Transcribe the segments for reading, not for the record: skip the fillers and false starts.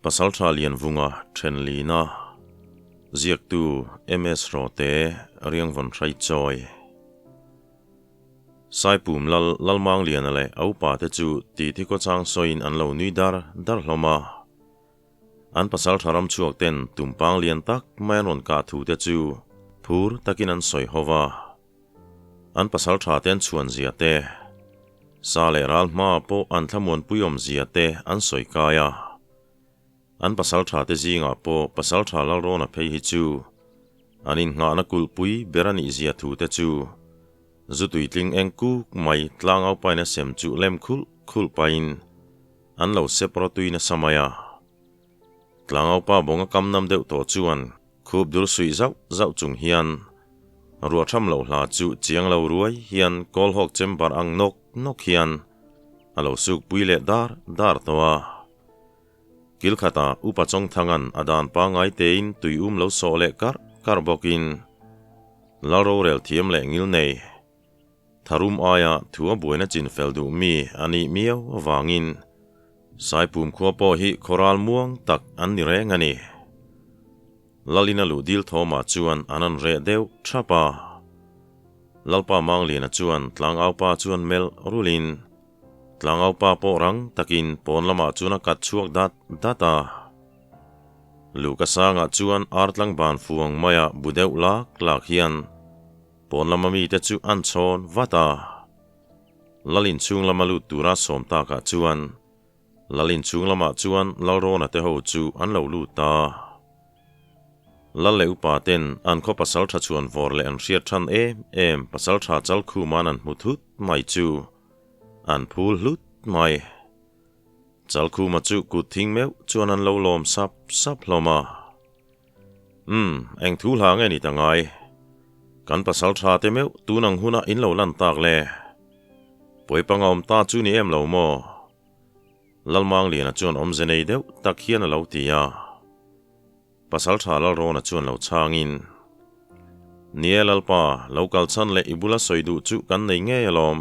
Pasaltha Lianvunga Thenlina, Ziaktu MS Rote, Riangvawn Hraichawi. Saipum Lal Lalmangliana leh a upa te chu titi khawchang sawiin an lo nui dar dar hlawm a. An pasaltha ram chhuak ten tumpang lian tak mai an rawn kah thu te chu phur takin an sawi ho va. An pasaltha te an chhuan zia te, sa leh ral hmaah pawh an thlamuanpui awm zia te an sawi kai a. An pasaltha te zingah pawh pasaltha Lalrawna phei hi chu an innghahna kulhpui ber a nih zia thu te chu zu tuitling eng kuk mai tlangau paina sem chu lem khulh khulh pahin an lo sep rawtui nasa mai a. Tlangaupa bawnga kam nam deuh tawh chuan khup dur suih zauh zauh chung hian ruah tham loh hla chu chiang lo ruai hian kawlhawk chamber ang nawk nawk hian a lo suk pui leh dar dar tawh a. Kil khatah Upa Chawngthanga'n a dan pangngai tein tui um lo sawh leh karh karh bawkin Lal rorel thiam leh ngil nei Tharum aia thu a buaina chin fel duh mi a nih miau avangin Saipum khua pawh hi khawral muang tak an ni reng a ni. Lalin a luh dil thawmah chuan an an reh deuh thap a. Lalpa Mangliana chuan tlangaupa chuan melh rulin Tlangaupa pawh rang takin pawn lamah chuan a kat chhuak dat dat a. Luhka sangah chuan artlang ban fuang maia bu deuh lak lak hian Pawn lama mite chu an chhawn vat a. Lal inchhung lama lut tura sawm takah chuan Lal inchhung lamah chuan Lalrawna te ho chu an lo lut ta. Lal leh upa ten an khaw pasal tha chhuan vawr leh an hriat than em em pasal tha chal khuman an hmu thut mai chu an phul hlut mai. Chalkhuma chu kut thing meuh chuan an lo lawm sap sap hlawm a. Umm, eng thu hla nge ni ta ngai? Kan pasal tha te meuh tun ang hunah in lo lan tak le. Pawi panga awm ta chu ni em lo maw? Lalmangliana chuan awmze nei deuh tak hian a lo ti a. Pasal tha Lalrawna chuan lo chhangin, Ni e Lalpa, lo kal chhan leh i bula sawi duh chu kan nei ngei alawm.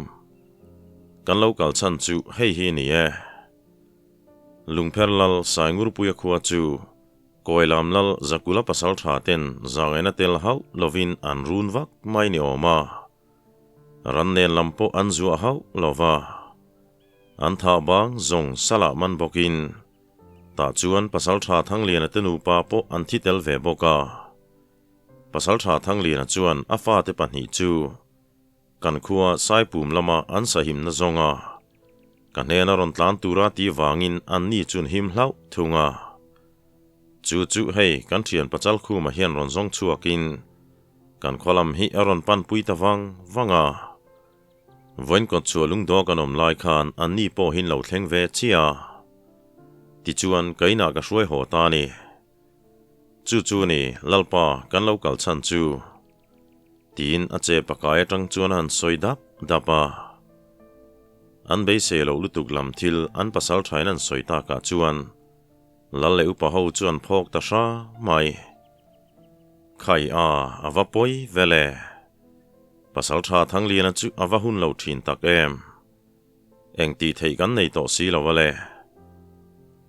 Kan lo kal chhan chu hei hi ni e. Lungpher Lal Saingurpuia khua chu Kawilam Lal Zakula pasal tha ten zangaina tel hauh lovin an run vak mai ni awm a, ran nen lam pawh an zuah hauh lo va, an thah bang zawng salah man bawkin tah chuan pasal tha Thangliana te nupa pawh an thi tel ve bawk a. Pasal tha Thangliana chuan a fate pahnih chu Kan khua Saipum lama an sahimna zawnga ka hnena rawn tlan tura ti vangin anni chun him hlauh thung a. Chu chu hei kan thian pachal khuma hian rawn zawng chhuakin kan khaw lam hi a rawn panpui ta vang vang a. Vawiin kawt chhuah lungdaw kan awm lai khan anni pawh hin lo thleng ve chiah a. Tichuan ka inah ka hruai haw ta a ni. Chu chu ni Lalpa kan lo kal chhan chu. Tiin a che pakai atang chuan a han sawi dap dap a. An beisei loh lutuk lam thil an pasal thain an sawi takah chuan Lal leh upa ho chu an phawk ta hra mai. Khai a, a va pawi vel e. Pasal tha Thangliana chu a va hun lo thin tak em. Eng tih theih kan nei tawh si lo ale.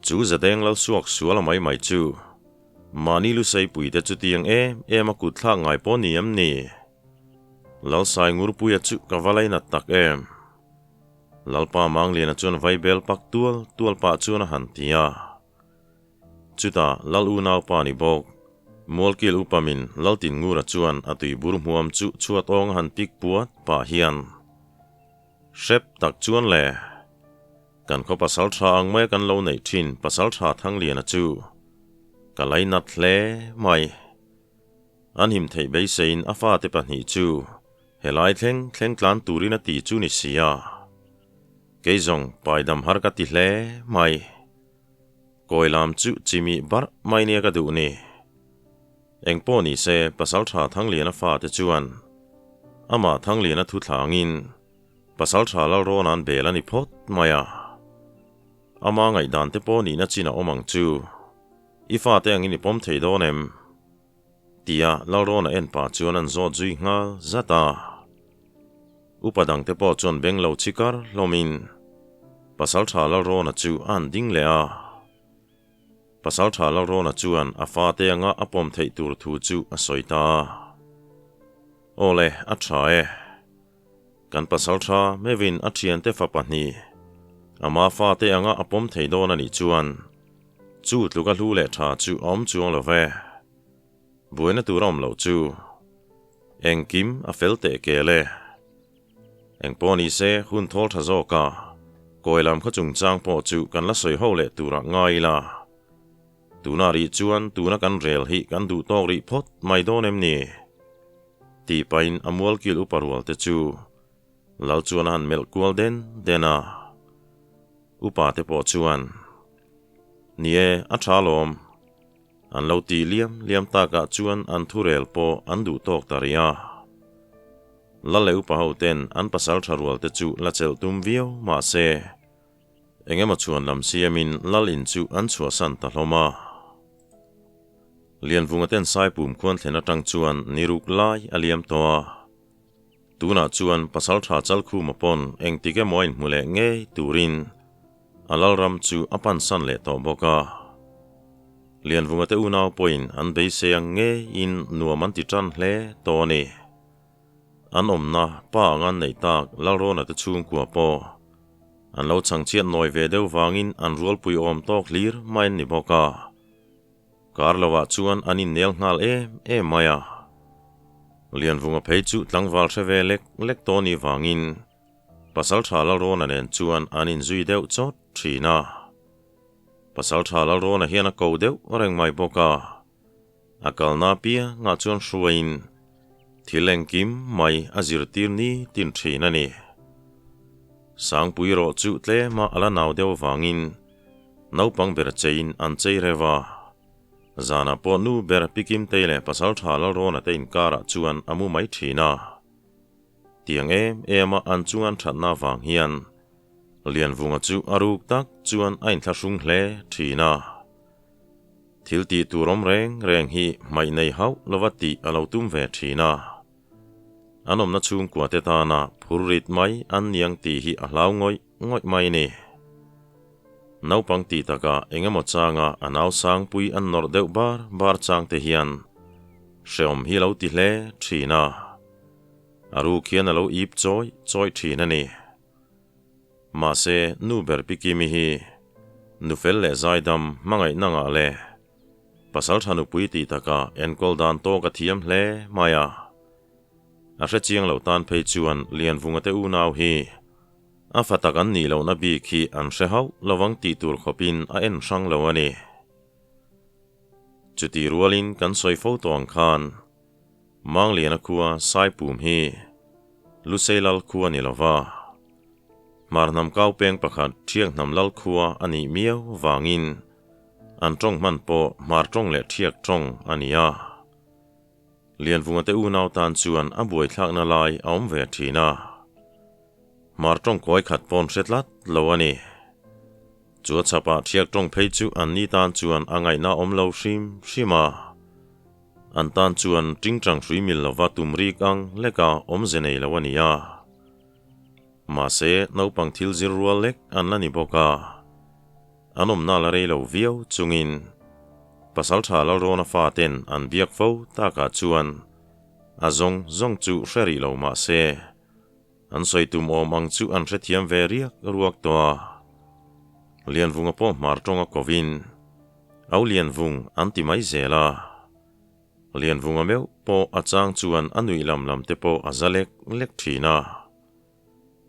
Chu Zadeng lal suak sual a mai mai chu mahni Luseipui te chutiang em em a kut thlak ngai pawh ni em ni? Lalsai Ngurpuia chu ka va lainat tak em. Lalpa Mangliana chuan vaibel pak tual tual pah chuan a han ti a. Chutah Lal unaupa ni bawk Mualkil upamin Laltin Ngura chuan a tuibur hmuam chu chhuat awng a han pik puat pah hian, Hrep tak chuan le, kan khaw pasal tha ang mai kan lo neih thin pasal tha Thangliana chu ka lainat hle mai. An him theih beiseiin a fate pahnih chu helai thleng thleng tlan turin a ti chu ni si a. Kei zawng paidam har ka ti hle mai. Kawi lam chu chimih barh mai nia ka duh ni. Engpawh ni se Pasaltha Thangliana fate chuan amah Thangliana thu thlangin Pasaltha Lalrawna'n bel a ni phawt mai a. Ama ngaihdan te pawh nihna chin a awm ang chu. I fate angin i pawm thei dawn em? Tia Lalrawna en pah chuan an zawt zui nghal zat a. Upa dangte pawh chuan beng lo chikar hlawmin Pasaltha Lalrawna chu a han ding leh a. Pasalṭha Lalrawna chuan a fate anga a pawm theih tur thu chu a sawi ta a. Aw le, a ṭha e. Kan pasalṭha meuhin a ṭhiante fa pahnih, ama fate anga a pawm thei dawn a nih chuan chu tluka hlu leh ṭha chu a awm chuang lo ve. Buaina tur a awm loh chu engkim a fel teh kel e. Engpawh ni se hun thawl tha zawk a, kawi lam khaw chungchang pawh chu kan la sawi ho leh turah ngai ila. Tuna rih chuan tuna kan rel hi kan duh tawk rih phawt mai dawn em ni? Tih pahin a mualkil upa rual te chu Lal chuan a han melh kual den den a. Upa te pawh chuan, Ni e, a tha alawm. An lo ti liam liam takah chuan an thurel pawh an duh tawk ta rih a. Lal leh upa ho ten an pasal tha rual te chu la chelh tum viau mah se, eng emaw chhuan lam siamin Lal in chu an chhuahsan ta hlawm a. Lianvunga ten Saipum khuan thlen atang chuan ni ruk lai a liam tawh a. Tunah chuan pasal tha Chalkhuma pawn engtik emaw a inhmu leh ngei turin a lalram chu a pansan leh tawh bawk a. Lianvunga te unau pawhin an beisei ang ngeiin nuam an ti tan hle tawh a ni. An awmna pa anga an neih tak Lalrawna te chhungkua pawh an lo chhangchhiat nawi ve deuh vangin an rualpui awm tawk hlir mai an ni bawk a. Kar lovah chuan an innel nghal em em mai a. Lianvunga phei chu tlangval hre ve lek lek tawh ni vangin Pasaltha Lalrawna nen chuan an inzui deuh chawt thin a. Pasaltha Lalrawna hian a ko deuh reng mai bawk a. A kalna piangah chuan hruaiin thil engkim mai a zirtir ni tin thin a ni. Sangpui erawh chu tlema a la nau deuh vangin Naupang ber cheiin an chei reuh a, zanah pawh nu ber Pi Kimtei leh Pasaltha Lalrawna te inkarah chuan a mu mai thin a. Tiang em em a an chungan thatna vang hian Lianvunga chu a ruk tak chuan a inthlahrung hle thin a. Thil tih tur awm reng reng hi hmaih nei hauh lova tih a lo tum ve thin a. An awmna chhungkua te tana phur rit mai an niang tih hi a hlau ngawih ngawih mai ni. Naupang tih takah eng emaw changa a nau sangpui an nawrh deuh bar bar chang te hian hreawm hi lo ti hle thin a, a ruk hian a lo ip chawi chawi thin a ni. Mahse, nu ber Pi Kimi hi nu fel leh zaidam hmangaihna ngah le pasal tha nupui tih takah enkawl dan tawk a thiam hle mai a. A hre chiang loh tan phei chuan Lianvunga te unau hi A fa tak an nih lohna bik hi an hre hauh lovang tih tur khawpin a en hrang lo a ni. Chutih rualin kan sawi fo tawh ang khan Mangliana khua Saipum hi Lusei lal khua ni lova, Hmarhnam kau peng pakhat Thiakhnam lal khua a nih miau vangin an tawng hman pawh Hmar tawng leh Thiak tawng a ni a. Lianvunga te unau tan chuan a buaithlakna lai a awm ve thin a. Hmar tawng kawi khat pawn hre tlat lo a ni. Chu a chhapah thiak tawng phei chu an ni tan chuan a ngaihna awm lo hrim hrim a. An tan chuan tingtang hrui mil lova tum rik ang leka awmze nei lo a ni a. Mahse, naupang thil zir rual lek an la ni bawk a. An awmna la rei lo viau chungin Pasaltha Lalrawna faten an biak fo takah chuan a zawng zawng chu hre rih lo mah se, an sawi tum awm ang chu an hrethiam ve riak ruak tawh a. Lianvunga pawh hmar tawnga kovin, Au Lianvung an ti mai zel a. Lianvunga meuh pawh a chang chuan a nuih lam lam te pawh a za lek lek thin a.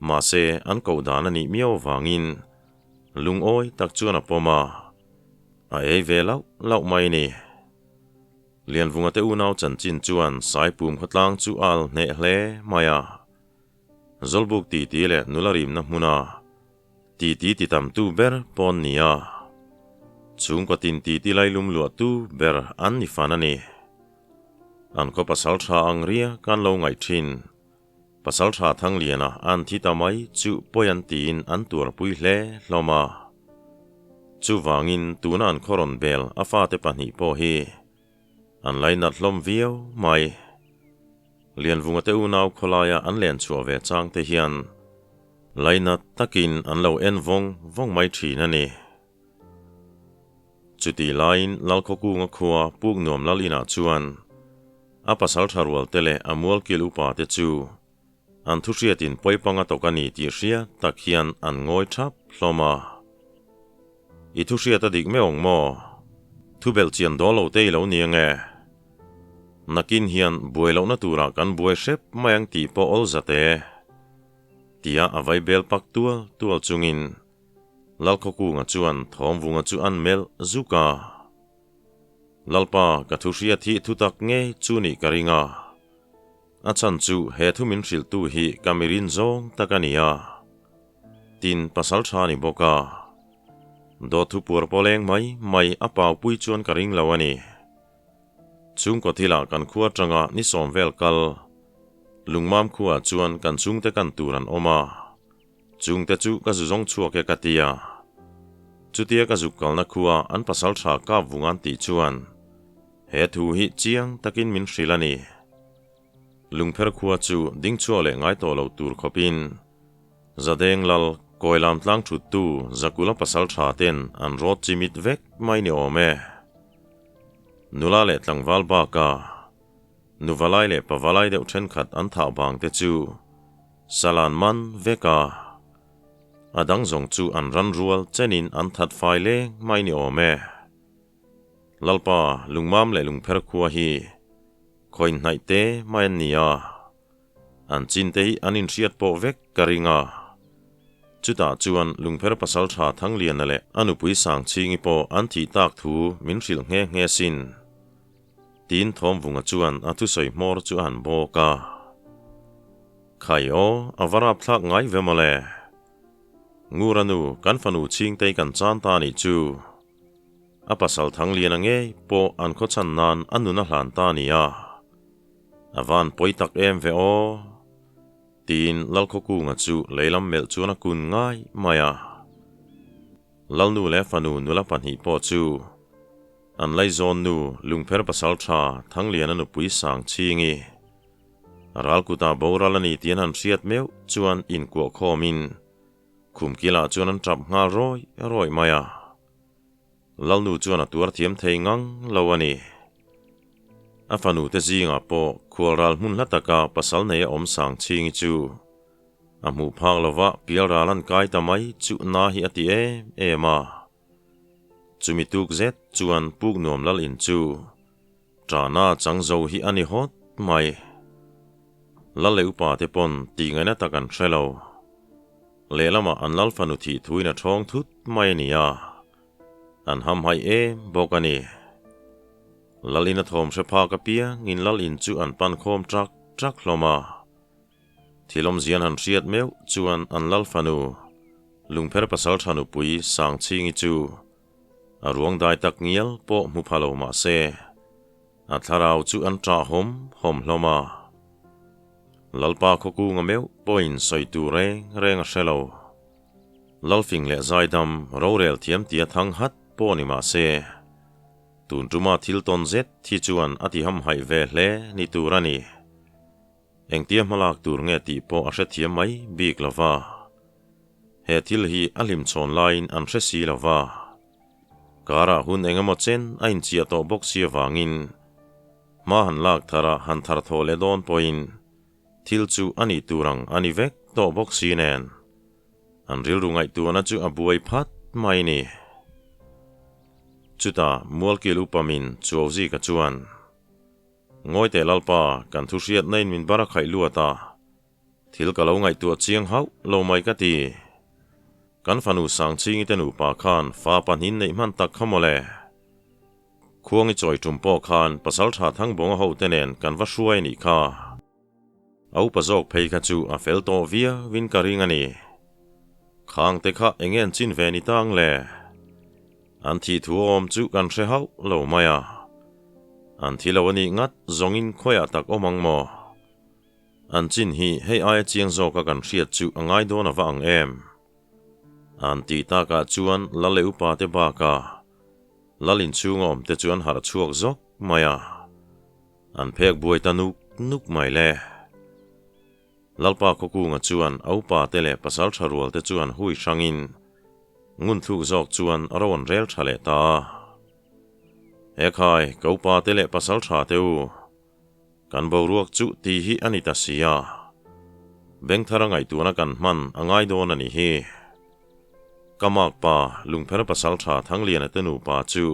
Mahse, an koh dan a nih miau avangin lungawi tak chuan a pawm a, a ei ve lauh lauh mai ni. Lianvunga te unau chanchin chuan Saipum khawtlang chu a al hneh hle mai a. Zawlbuk titi leh nula rimna hmuna titi ti tamtu ber pawn ni a, chhungkaw tin titi lailum luahtu ber an ni fan a ni. An khaw pasal tha ang riak an lo ngaih thin. Pasalṭha Thangliana an thi ta mai chu pawi an tiin an tuarpui hle hlawm a. Chuvangin tuna an khaw rawn bel a fate pahnih pawh hi an lainat hlawm viau mai. Lianvunga te unau khawlaia an len chhuah ve chang te hian lainat takin an lo en vawng vawng mai thin a ni. Chutih laiin Lalkhawkunga khua Puknuam Lal inah chuan a pasaltha rualte leh a mualkil upate chu an thuhriatin pawipanga tawk a ni tih hriat tak hian an ngawi thap hlawm a. I thuhriat a dik meuh ang maw? Thu belh chian dawl lo te i lo ni ange? Nakin hian buai lohna turah kan buai hrep mai ang tih pawh awl zat e. Tia a vai bel pak tual tual chungin Lalkhawkunga chuan Thawmvunga chu an melh zuk a. Lalpa, ka thuhriat hi thutak ngei chu nih ka ring a. A chhan chu he thu min hrilhtu hi ka mirin zawng tak a ni a. Tin, pasal tha ni bawk a. Dawt thu puar pawh leng mai mai a paupui chuan ka ring lo a ni. Chhungkaw thilah kan khua atanga ni sawm vel kal Lungmam khuaah chuan kan chhungte kan tur an awm a. Chungte chu ka zu zawng chhuak e ka ti a. Chutia ka zuk kalna khua an pasal tha kap vung an tih chuan he thu hi chiang takin min hrilh a ni. Lungpher khua chu ding chhuak leh ngai tawh lo tur khawpin Zadeng Lal Kawilam tlang thuttu Zakula pasal tha ten an rawt chimit vek mai ni awm e. Nula leh tlangval baka nuvalai leh pavalai deuh thenkhat an thah vang te chu Salan man vek a, a dang zawng chu an ran rual chenin an that fai leng mai ni awm e. Lalpa lungmam leh lungpher khua hi khawi hnaih te mai an ni a, an chin te hi an inhriat pawh vek ka ring a. Chutah chuan lungpher pasal tha Thangliana leh a nupui Sangchhingi pawh an thih tak thu min hrilh nghe nghe sin. Tiin Thawmvunga chuan a thusawi hmawr chu a han bawk a. Khai aw, a va rapthlak ngai ve mawle. Ngura nu, kan fanu Chhingtei kan chan ta anih chu. A pasal Thangliana ngei pawh an khawchhan nan a nun a hlan ta a ni a. A van pawi tak em ve aw. Tiin Lalkhawkunga chu leilam melh chuan a kun ngai mai a. Lalnu leh fanu nula pahnih pawh chu An laizawn nu Lungpher pasal tha Thangliana nupui Sangchhingi ral kutah boral a ni tih an han hriat meuh chuan inkuah khawmin khum kilah chuan an tap nghal rawi rawi mai a. Lalnu chuan a tuar thiam thei ngang lo a ni. A fanu te zingah pawh khual ral hmun hla taka pasal nei a awm Sangchhingi chu a hmuh phak lova pial ral an kai ta mai chu na hi a ti em em a. Chumi tuk zet chuan puk nuam lal in chu ṭahna chang zo hi a ni hawt mai. Lal leh upa te pawn tih ngaihna tak an hre lo. Lehlamah an lal fanu thih thuin a ṭhawng thut mai a ni a, an hamhaih em bawk a ni. Lal in a thawm hre phak apiangin lal in chu an pan khawm ṭak ṭak hlawm a. Thil awmzian han hriat meuh chuan an lal fanu Lungpher pasal tha nupui Sangchhingi chu a ruang dai tak ngial pawh hmu pha lo mah se, a thlarau chu an ṭah hawm hawm hlawm a. Lalpa khawkunga meuh pawhin sawi tur reng reng a hre lo. Lalfing leh Zaidam rorel thiam tia thang hat pawh ni mah se, tun ṭuma thil tawn zet hi chuan a ti hamhaih ve hle ni tur a ni. Engtia hmalak tur nge tih pawh a hrethiam mai bik lo va. He thil hi a hlimchhawn laiin an hre si lo va. Karah hun eng emaw chen a inchiah tawh bawk si avangin hma han lak thar a han thar thawh leh dawn pawhin thil chu a nih tur ang a ni vek tawh bawk si nen an rilru ngaihtuahna chu a buai phat mai ni. Chutah Mualkil upamin Chuauzika chuan. Ngawi teh Lalpa, kan thu hriatna in min bar a khaih luat a, thil ka lo ngaihtuah chiang hauh lo mai ka ti. Kan fanu Sangchhingi te nupa khan fa pahnin neih hman tak kha mawle. Khuangi chawi tum pawh khan pasal tha Thangbawnga ho te nen kan va hruai a nih kha. A upa zawk phei kha chu a fel tawh viau in ka ring a ni. Khang te kha eng nge an chin ve ni tang le? An thih thu awm chu kan hre hauh lo mai a. An thi lo a nih ngat zawngin khawiah tak awm ang maw? An chin hi hei aia chiang zawka kan hriat chu a ngai dawn ava ang em? An tih takah chuan lal leh upa te bakah lal inchhunga awm te chu an harh chhuak zawk mai a. An phek buai ta nuk nuk mai le. Lalpa Khawkunga chuan a upa te leh pasal tha rual te chuan hui hrangin ngunthluk zawk chuan ro an rel tha leh ta a. Ekhai, ka upa te leh pasal tha te u. Kan boruak chu ti hi a ni ta si a. Beng thara ngaihtuahna kan hman a ngai dawn a nih hi. Ka makpa Lungpher pasal tha Thangliana te nupa chu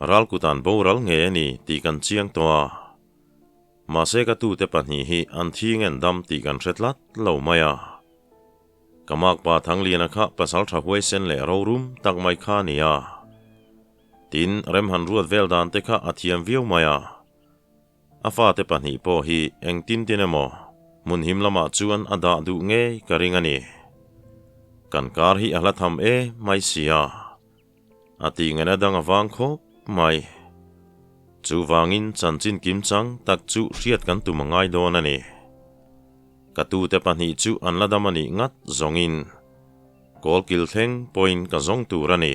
Ralkutan boral ngei a ni tih kan chiang tawh a. Mahse ka tute pahnih hi an thi ngen dam tih kan hre tlat lo mai a. Ka makpa Thangliana kha pasal tha huaisen leh rorum tak mai kha a ni a. Tin, remhan ruat vel dan te kha a thiam viau mai a. A fate pahnih pawh hi engtin tin emaw hmun him lamah chuan a dah duh ngei ka ring a ni. Kan kar hi a hla tham e mai si a. A tih ngaihna dang a vang khawp mai. Chuvangin chanchin kimchang tak chu hriat kan tum a ngai dawn a ni. Ka tute pahnih chu an la dam a nih ngat zawngin kawlkil thleng pawhin ka zawng tur a ni.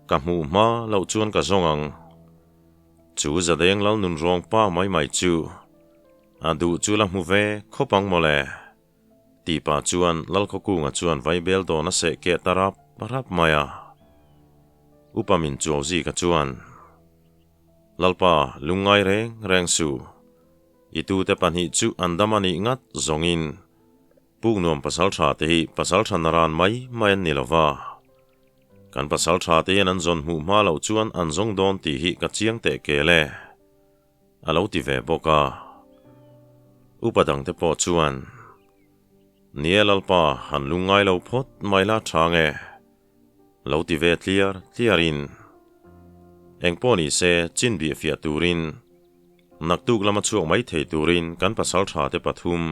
Ka hmuh hma loh chuan ka zawng ang. Chu Zadeng lal nun rawng pa mai mai chu a duh chu la hmu ve khawp ang mawle. Tih pah chuan Lalkhawkunga chuan vaibel dawn a seh keh ta rap rap mai a. Upa min chuau zika chuan, Lalpa, lungngai reng reng suh. I tute pahnih chu an dam a nih ngat zawngin Puknuam pasaltha te hi pasaltha naran mai mai an ni lo va. Kan pasaltha te hian an zawn hmuh hma loh chuan an zawng dawn tih hi ka chiang teh kel e. A lo ti ve bawk a. Upa dangte pawh chuan, Nia Lalpa, han lungngai lo phawt mai la tha nge? Lo ti ve tliar tliarin, Engpawh ni se chin bih fiah turin, naktuk lama chhuak mai thei turin kan pasaltha te pathum,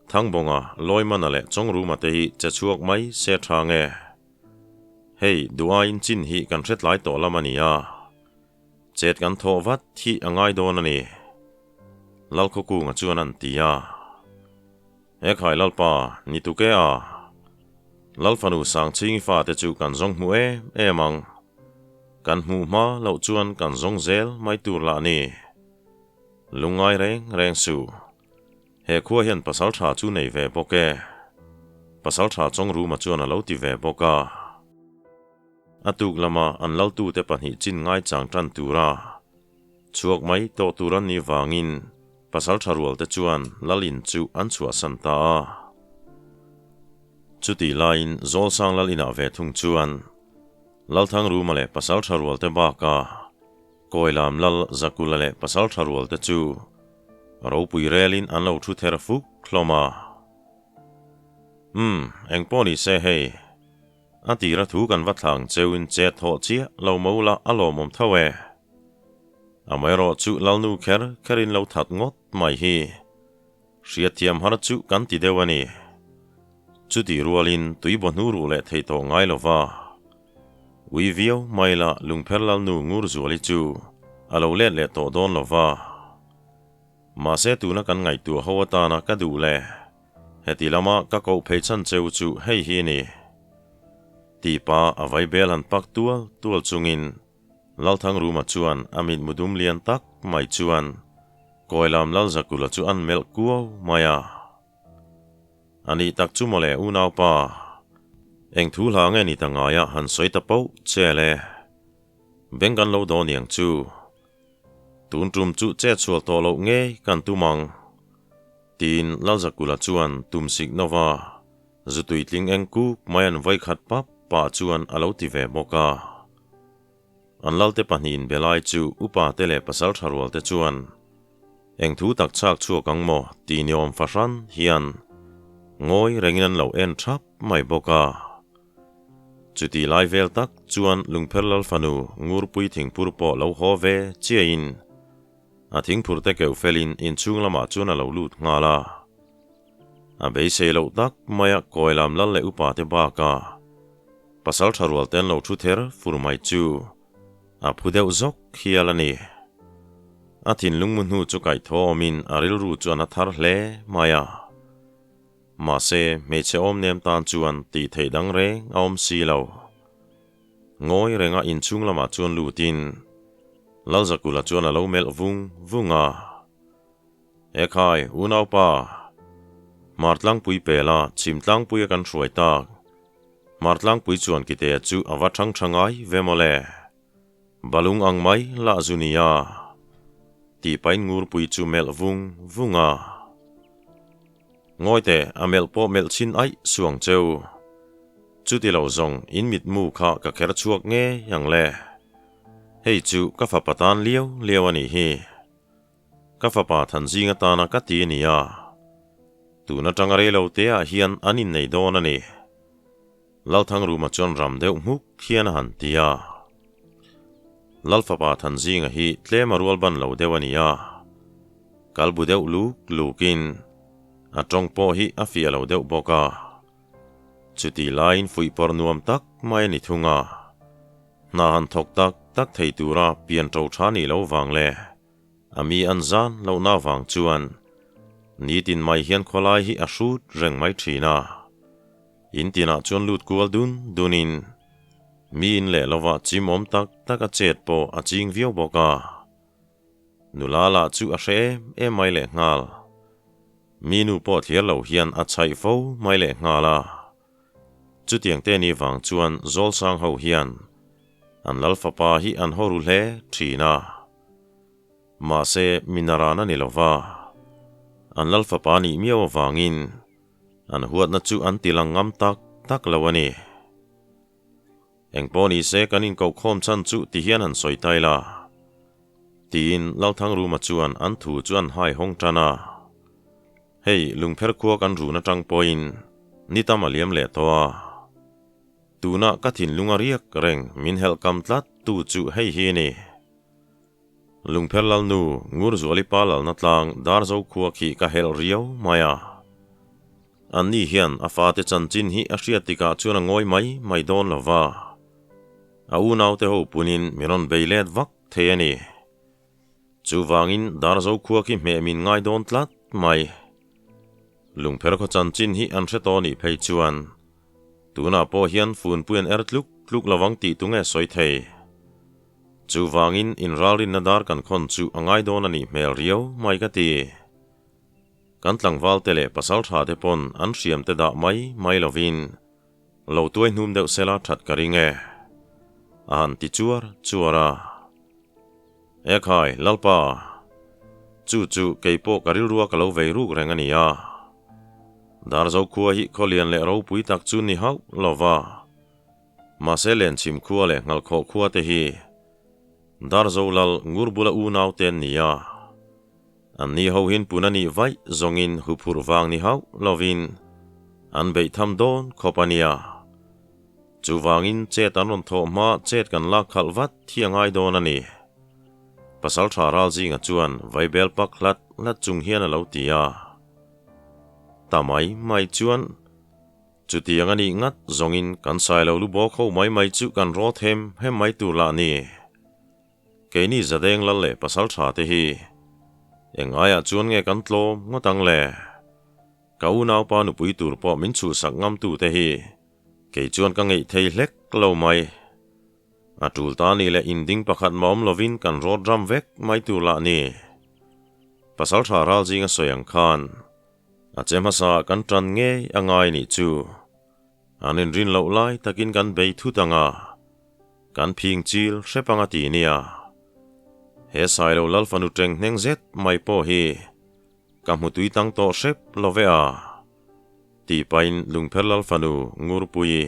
Thangbawnga, Lawimana leh Chawngruma te hi che chhuak mai se tha nge? Hei, duhaiin chin hi kan hre tlai tawh lam a ni a. Chet kan thawh vat hi a ngai dawn a ni, Lalkhawkunga chuan an ti a. He khai Lalpa, ni tuk e a. Lalfanu Sangchhingi fate chu kan zawng hmu em em ang. Kan hmuh hma loh chuan kan zawng zel mai tur lah ni. Lungngai reng reng suh. He khua hian pasal tha chu nei ve bawk e. Pasal tha Chawngruma chuan a lo ti ve bawk a. A tuk lama an laltute pahnih chin ngaichang tan tura chhuak mai tawh tur an nih vangin pasal tha rualte chuan Lalin chu an chhuahsan ta a. Chutih laiin Zawlsang Lalinah ve thung chuan Lalthangruma leh pasal tha rualte bakah Kawilam Lal Zakula leh pasal tha rualte chu ropui relin an lo thu ther fuk hlawm a. Umm, engpawh ni se hei. A tira thu kan va thlang cheuin che thawh chiah lo mo la a lawmawm tho e. Amaherawh chu Lalnu kher kherin lo that ngawt mai hi hriatthiam har chu kan ti deuh a ni. Chutih rualin tuibaw hnu ruh leh thei tawh ngai lo va. Ui viau mai la lungpher Lalnu ngur zuali chu a lo let leh tawh dawn lo va. Mahse tuna kan ngaihtuah ho atana ka duh le. Heti lama ka koh phei chhan cheu chu hei hi ni. Tipa a vai bel han pak tual tual chungin Lalthangruma chuan a mitmu dum lian tak mai chuan Kawilam Lalzakula chu an melh kuau mai a. A nih tak chu mawle unaupa, eng thu hla nge ni ta ngaia han sawi ta poh che le. Beng kan lo dawn iang chu. Tun tum chu chet sual tawh loh ngei kan tum ang. Tiin Lalzakula chuan tum sik nova zu tuitling eng kuk mai an vawi khat pap pah chuan a lo ti ve bawk a. An lalte pahnihin be lai chu upa te leh pasal tha rual te chuan eng thu tak chhak chhuak ang maw tih ni awm fahran hian ngawi rengin an lo en thap mai bawk a. Chutih lai vel tak chuan Lungpher Lal fanu Ngurpui thingpur pawh lo haw ve chiahin a thingphur te keuh felin inchhung lamah chuan a lo lut nghal a. A beisei loh tak maia Kawilam Lal leh upa te bakah pasal tha rual te an lo thu ther fur mai chu a phu deuh zawk hial a ni. A thinlung mu hnu chu kaihthawh awmin a rilru chuan a thar hle mai a. Mahse, hmeichhe awm nem tan chuan tih theih dang reng a awm si lo. Ngawi renga inchhung lamah chuan lutin Lalzakula chuan a lo melh vung vung a. Ekhai, unaupa, Hmartlangpui pela Chhimtlangpuia kan hruai tak. Hmartlangpui chuan Kitea chu a va thang tha ngai ve mawle. Balung ang mai lah zu nia. Tih pahin Ngurpui chu melh vung vung a. Ngawi teh, a melh pawh melh chhin aih suang cheu. Chuti lo zawng in mitmu kha ka kher chhuak ngei ang le. Hei chu ka fapa tan liau liau a nih hi. Ka fapa Thanzing atana ka ti a ni a. Tun atanga rei lo te ah hian an innei dawn a ni. Lalthangruma chuan ram deuh hmuk hian a han ti a. Lalfapa Thanzinga hi tlem a rual ban lo deuh a ni a. Kal bu deuh luk lukin a tawng pawh hi a fiah lo deuh bawk a. Chutih laiin fuihpawrh nuam tak mai a ni thung a. Hna han thawk tak tak thei tura pian ṭo ṭha nih loh vang leh a mi an zan lohna vang chuan nitin mai hian khawlai hi a hrut reng mai ṭhin a. In tinah chuan lut kual dun dunin mi in leh lovah chim awm tak tak a chet pawh a ching viau bawk a. Nula lah chu a hre em em mai lehnghal. Mi nu pawh thliar lo hian a chhaih fo mai lehnghal a. Chutiang te ni vang chuan Zawlsang ho hian an lal fapa hi an haw ru hle thin a. Mahse, mi naran a ni lo va, an lal fapa nih miau avangin an huatna chu an ti lang ngam tak tak lo a ni. Engpawh ni se kan inkohkhawm chhan chu ti hian han sawi tai la, tiin Lalthangruma chuan an thu chu an hai hawng tan a. Hei, lungpher khua kan run atang pawhin ni tam a liam leh tawh a. Tunah ka thinlung a riak reng min helh kam tlat tu chu hei hi a ni. Lungpher Lalnu, Ngurzuali pa lalna tlang Darzo khua khi ka helh riau mai a. Anni hian a fate chanchin hi a hriat tikah chuan a ngawi mai mai dawn lo va. A unaute ho punin min rawn bei let vak thei a ni. Chuvangin Darzo khua khi hmeh min ngai dawn tlat mai. Lungpher khaw chanchin hi an hre tawh nih phei chuan tunah pawh hian funpui an er tluk tluk lovang tih tunge sawi thei. Chuvangin inralrinna dar kan khawn chu a ngai dawn a nih hmel riau mai ka ti. Kan tlangval te leh pasal tha te pawn an hriam te dah mai mai lovin lo tuai hnum deuh sela that ka ring e. A han ti chuar chuar a. Ekhai, Lalpa, chu chu kei pawh ka rilrua ka lo vei ruk reng a ni a. Darzo khua hi khawlian leh ropui tak chu ni hauh lo va. Mahse Lenchhim khua leh Nghalkhawh khua te hi Darzo lal ngur bula unau te an ni a. An ni ho hin pun a nih vaih zawngin huphurh vang ni hauh lovin an beih tham dawn khawp a nia. Chuvangin chet an rawn thawh hma chet kan lak khalh vat hi a ngai dawn a ni. Pasal tha ral zinga chuan vaibel pak hlat hlat chung hian a lo ti a. Ta mai mai chuan chutiang a nih ngat zawngin kan sai lo lu bawk ho mai mai chu kan rawt hem hem mai tur lah ni. Keini Zadeng lal leh pasal tha te hi eng aiah chuan nge kan tlawm ngawt ang le? Ka unaupa nupui tur pawh min chhuhsak ngam tu te hi kei chuan ka ngeih thei hlek lo mai. A tul ta ni leh inding pakhat mah awm lovin kan rawt ram vek mai tur lah ni. Pasal tha ral zinga sawi ang khan a che hmasa ah kan tan ngei a ngai nih chu. An inrin loh lai takin kan bei thut ang a, kan phing chil hrep ang a ti nia. He Sailo Lalfanu teng hneng zet mai pawh hi ka hmu tui tang tawh hrep lo ve a, tih pahin Lungpher Lalfanu Ngurpuii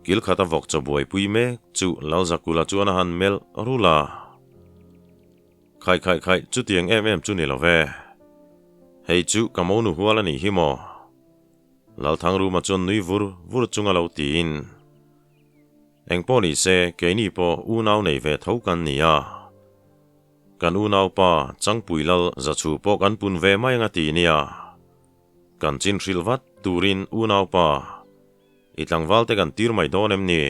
kil khat a vawk chaw buaipui mek chu Lalzakula chuan a han melh rul a. Khai khai khai, chutiang em em chu ni lo ve. Hei chu ka monu hual a nih hi maw? Lalthangruma chuan nui vur vur chunga lo tiin, Engpawh ni se, keini pawh unau nei ve tho kan ni a. Kan unaupa Changpui Lal Zachu pawh kan pun ve mai anga ti nia. Kan chin hrilh vat turin unaupa i tlangval te kan tir mai dawn em ni?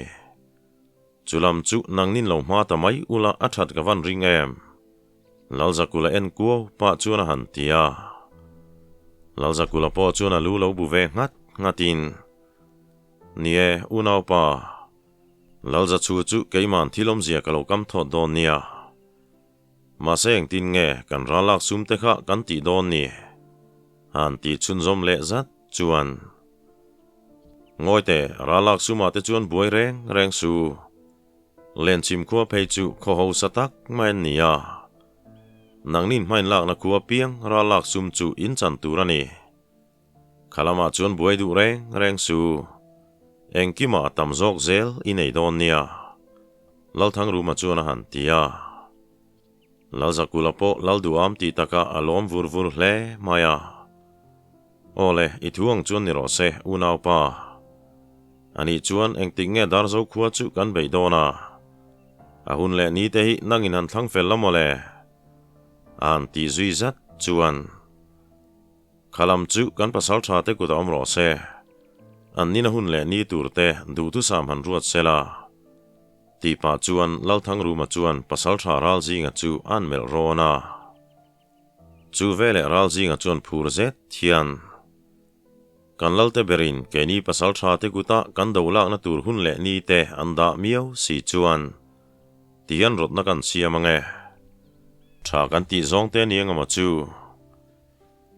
Chulam chu nangnin lo hma ta mai ula a that ka van ring em? Lalzakula en kuau pah chuan a han ti a. Lalzakula pawh chuan a lu lo bu ve nghat nghatin, Ni e, unaupa, Lalzachu chu keiman thil awmzia ka lo kam thawt dawn nia. Mahse engtin nge kan ral lak sum te kha kan tih dawn ni? Han tih chhunzawm leh zat chuan, Ngawi teh, ral lak sumah te chuan buai reng reng su. Lenchim khua phei chu khaw hausa tak mai an ni a. Nangnin hmain lakna khua piang ral lak sum chu in chan tur a ni. Kha lamah chuan buai duh reng reng su. Engkimah a tam zawk zel i nei dawn nia. Lalthangruma chuan a han ti a. Lalzakula pawh Lalduham tih takah a lawm vur vur hle mai a. Aw le, i thu ang chuan ni rawh se, unaupa. Anih chuan engtik nge Darzo khua chu kan beih dawn a? A hun leh ni te hi nangin han thlang fel la maw le? A han tih zui zat chuan. Kha lam chu kan pasal tha te kut a awm rawh se. An nina hun leh ni tur te duhthusam han ruat se la. Tih pah chuan Lalthangruma chuan pasal tha Ralzinga chu a'n melh rawn a. Chu veleh Ralzinga chuan phur zet hian, Kan Lalte berin keini pasal tha te kuta kan do lakna tur hun leh ni te an dah miau si chuan tihian rawtna kan siam ange. Tha kan tih zawng te ni engemaw chu.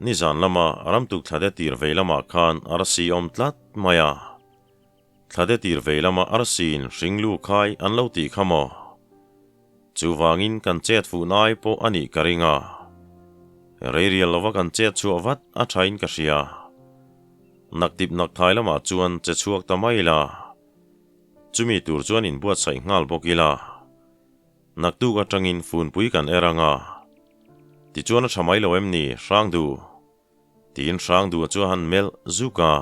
Nizan lama ramtuk thlate tir vei lamah khan arsi awm tlat mai a. Thlate tir vei lama arsiin hringlu khai an lo tih kha maw? Chuvangin kan chet fuh nai pawh a nih ka ring a. Rei rial lova kan chet chhuah vat a thain ka hria. Naktip nakthai lamah chuan che chhuak ta mai ila. Chumi tur chuan inbuatsaih nghal bawk ila. Naktuk atangin funpui kan er ang a. Tichuan a tha mai lo em ni, Hrangdu? Tiin Hrangdu chu a han melh zuk a.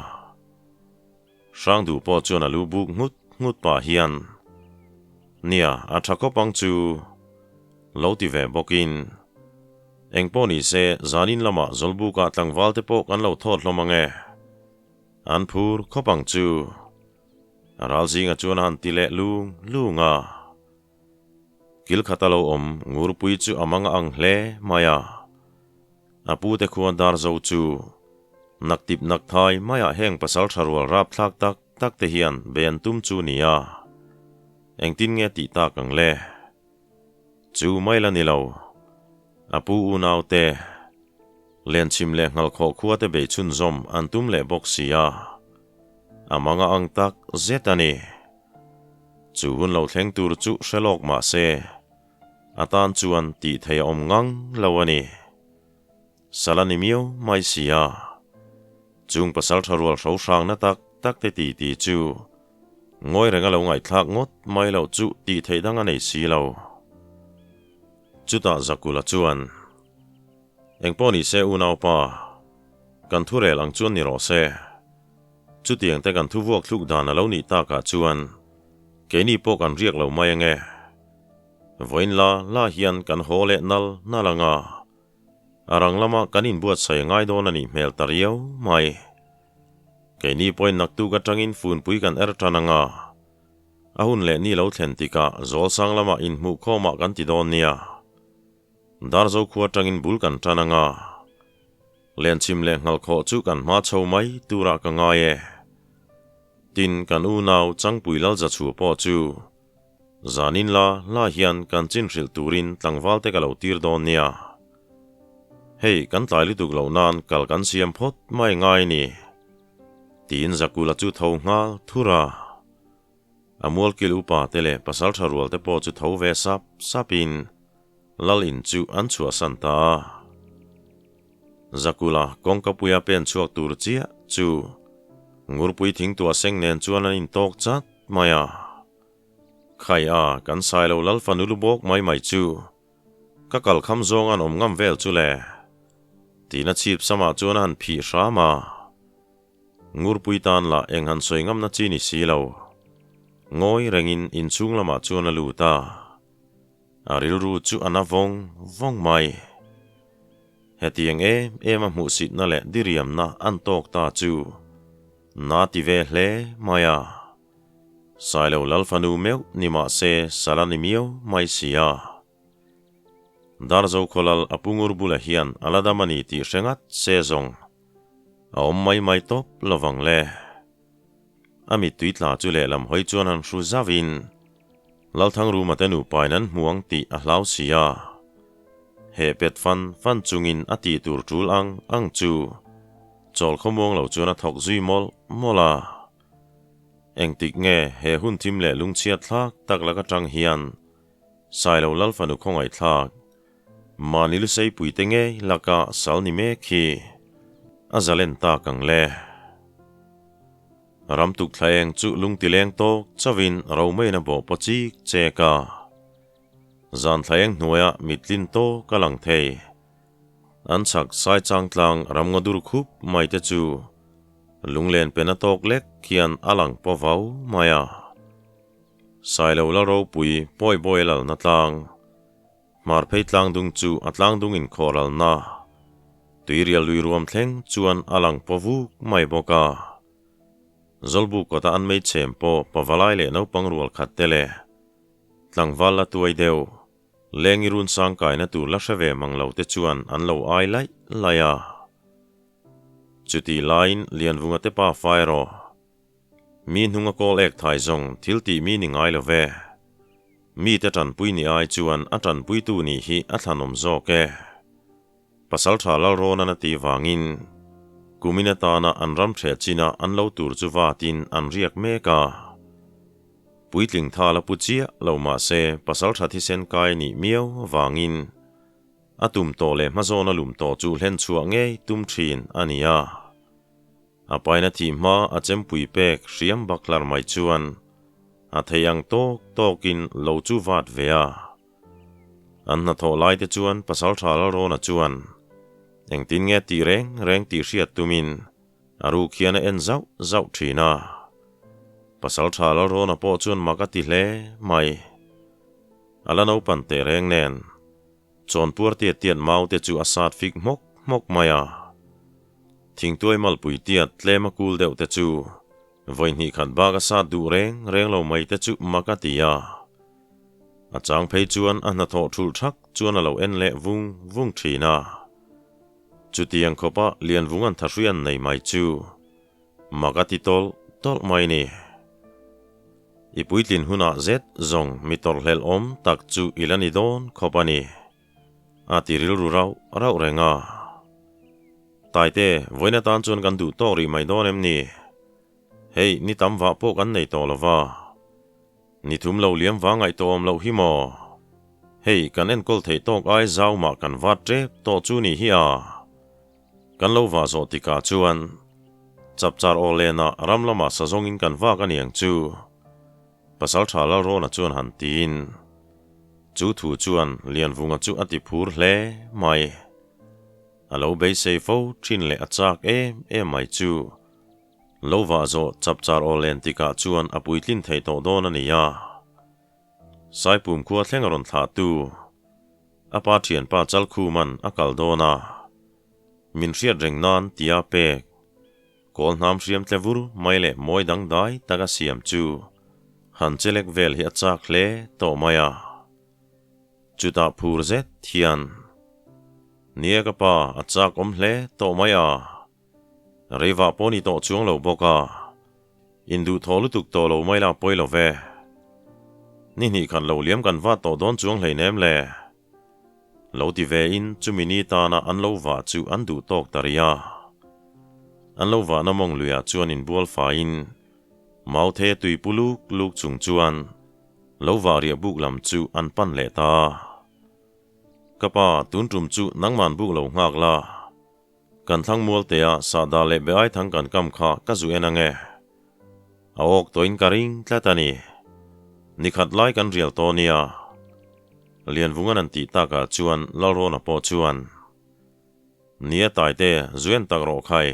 Hrangdu pawh chuan a lu buk nghut nghut pah hian, Nia, a tha khawp ang chu, lo ti ve bawkin. Engpawh ni se, zanin lamah Zawlbukah tlangval te pawh kan lo thawt hlawm ang e. An phur khawp ang chu. A ral zingah chuan a han ti leh lung lung a. Kil khat a lo awm Ngurpui chu a mang a ang hle mai a. A pute khuan dar zo chu naktip nakthai maiah heng pasal tha rual rapthlak tak tak te hian be an tum chu ni a. Engtin nge tih tak ang le? Chu mai la ni lo. A pu unau te Lenchim leh Nghalkhawh khua te bei chhunzawm an tum leh bawk si a. A mang a ang tak zet a ni. Chu hun lo thleng tur chu hre lawk mah se, a tan chuan tih theih a awm ngang lo a ni. Sal a ni miau mai si a. Chung pasal tha rual hro hrangna tak tak te ti ti chu ngawi reng a lo ngaihthlak ngawt mai loh chu tih theih dang a nei si lo. Chutah Zakula chuan, Engpawh ni se unaupa, kan thurel ang chuan ni rawh se. Chutiang te kan thuvuak thluk dan a lo nih takah chuan keini pawh kan riak lo mai ange. Vawiin la la hian kan haw leh nal nal anga a rang lama kan inbuatsaih a ngai dawn a nih hmel ta riau mai. Keini pawhin naktuk atangin funpui kan er tan anga a hun leh ni lo thlen tikah Zawlsang lamah inhmuhkhawmah kan ti dawn nia. Darzo khua atangin bul kan tan anga. Lenchim leh Nghalkhawh chu kan hma chho mai turah ka ngai e. Tin, kan unau Changpui Lalzachhu pawh chu zanin la la hian kan chin hrilh turin tlangval te ka lo tir dawn nia. Hei, kan tlai lutuk loh nan kal kan siam phawt mai ngai ni. Tiin Zakula chu tho nghal thur a. A mualkil upa te leh pasaltha rual te pawh chu tho ve sap sapin Lal in chu an chhuahsan ta a. Zakula kawngkapuia pen chhuak tur chiah chu Ngurpui thingtuah seng nen chuan an intawk chat mai a. Khai a, kan sai lo Lal fanu lu bawk mai mai chu ka kal kham zawng an awm ngam vel chu le. Tiin a chhip samah chuan a han phih hram a. Ngurpui tan lah eng han sawi ngamna chi ni si lo. Ngawi rengin inchhung lamah chuan a lut a. A rilru chu a na vawng vawng mai. Hetiang em em a hmuhsitna leh diriamna an tawk ta chu na ti ve hle mai a. Sailo Lalfanu meuh ni mah se sal a ni miau mai si a. Darzo khawlal a pu ngur bulah hian a la dam a ni tih hre ngat se zawng a awm mai mai tawp lovang le. A mittui tla chu lehlam hawi chuan han hru zauhin Lalthangruma te nupain an hmu ang tih a hlau si a. Heh pet fan fan chungin a tih tur tul ang ang chu chawl khawmuang lo chuan a thawk zui mawlh mawlh a. Engtik nge he hun thim leh lungchhiat thlak tak lak atang hian Sailo Lalfanu khawngaihthlak mahni luseipuite ngei laka sal ni mek hi a zalen tak ang le. Ram tuk thla eng chu lungtileng tawk chauhin romeiin a bawh paw chik chek a. Zan thla eng hnuaiah mittlin tawk a lang thei. An chhak sai changtlang ramngaw dur khup mai te chu lunglen pen a tawk lek hian a lang paw vau mai a. Sailo la ropui pawi bawi a lalna tlang, hmar phei tlang dung chu a tlang dung inkhawhralna tuirial lui ruam thleng chuan a lang paw vuk mai bawk a. Zawlbuk kawta an meichhem pawh pavalai leh naupang rual khat te leh tlangval la tuai deuh. Lengi run sang kaina tur la hre ve mang lo te chuan an lo ai laih laih a. Chutih laiin Lianvunga te pa fai rawh. Mi hnunga kawl ek thai zawng thil tih mi ni ngai lo ve. Mite tanpui ni ai chuan a tanpuitu nih hi a thlanawm zawk e. Pasaltha Lalrawnan a tih vangin kumin atana an ram hreh chinah an lo tur chu vatin an riak mek a. Puitling tha la pu chiah lo mah se pasaltha thisen kai nih miau vangin a tum tawh leh hmazawn a lum tawh chu hlen chhuah ngei tum thin a ni a. A paina thih hma a chempui pek hriam baklar mai chuan a thei ang tawk tawkin lo chu vat ve a. An hnathawh lai te chuan Pasaltha Lalrawna chuan engtin nge tih reng reng tih hriat tumin a ruk hian a en zauh zauh thin a. Pasaltha Lalrawna pawh chuan mak a ti hle mai. A la naupan teh reng nen chawnpuar tiat tiat mau te chu a sat fik hmawk hmawk mai a. Thingtuai malpui tiat tlem a kul deuh te chu vawi hnih khat bak a sat duh reng reng lo mai te chu mak a ti a. A chang phei chuan a hnathawh thulh thak chuan a lo en leh vung vung thin a. Chutiang khawpa Lianvung an thahrui an nei mai chu mak a ti tawlh tawlh mai ni. I puitlin hunah zet zawng mi tawrhhlelh awm tak chu i la ni dawn khawp a ni, a ti rilru rauh rauh reng a. Taite, vawiin atan chuan kan duh tawk rih mai dawn em ni? Hei, ni tam vah pawh kan nei tawh lo va. Ni thum lo liam vang ngaihtuah awm loh hi maw? Hei, kan enkawl theih tawk ai zau mah kan vat tep tawh chu ni hi a. Kan lo vah zawh tikah chuan chapchar aw lenah ram lamah sa zawngin kan vak a niang chu. Pasaltha Lalrawna chuan han tiin chu thu chuan Lianvunga chu a ti phur hle mai. A lo beisei fo thin leh a chak em em mai chu. Lo vah zawh chapchar aw len tikah chuan a puitlin thei tawh dawn a ni a. Saipum khua thleng a rawn thlah tu. A pa thianpa Chalkhuman a kal dawn a. Min hriat reng nan tia pek. Kawl hnam hriam tle vur mai leh mawi dangdai tak a siam chu han chelek vel hi a chak hle tawh mai a. Chutah phur zet hian, Nia ka pa, a chak awm hle tawh mai a. Reivah pawh ni tawh chuang lo bawk a, induhthawh lutuk tawh lo mai la pawi lo ve. Ni hnih khat lo liam kan vat tawh dawn chuang hleinem le. Lo ti ve in chumi ni tana an lo vah chu an duh tawk ta rih a. An lo vahna mawng luiah chuan inbual faiin Mauthe tui pu luk luk chung chuan lo vah riah buk lam chu an pan leh ta. Ka pa, tun tum chu nangman buk lo nghak la. Kan thlang mualtea sahdah leh be ai thang kan kam kha ka zu en ange. A awk tawhin ka ring tlat a ni. Nikhat lai kan rial tawh nia. Lianvungan an tih takah chuan Lalrawna pawh chuan, Nia Taite, zu en tak rawh khai.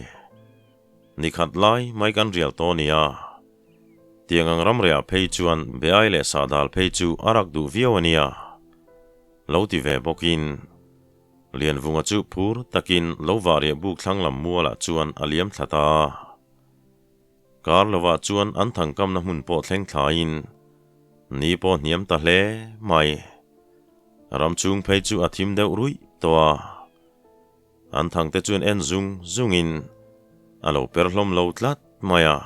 Nikhat lai mai kan rial tawh nia. Tiang ang ramriah phei chuan be ai leh sahdal phei chu a rak duh viau a nia. Lo ti ve bawkin. Lianvunga chu phur takin lo vah riah buk thlang lam mualah chuan a liam thla ta a. Kar lovah chuan an thangkamna hmun pawh thleng thlaiin ni pawh hniam ta hle mai. Ram chung phei chu a thim deuh ruih tawh a. An thangte chuan en zung zungin a lo per hlawm lo tlat mai a.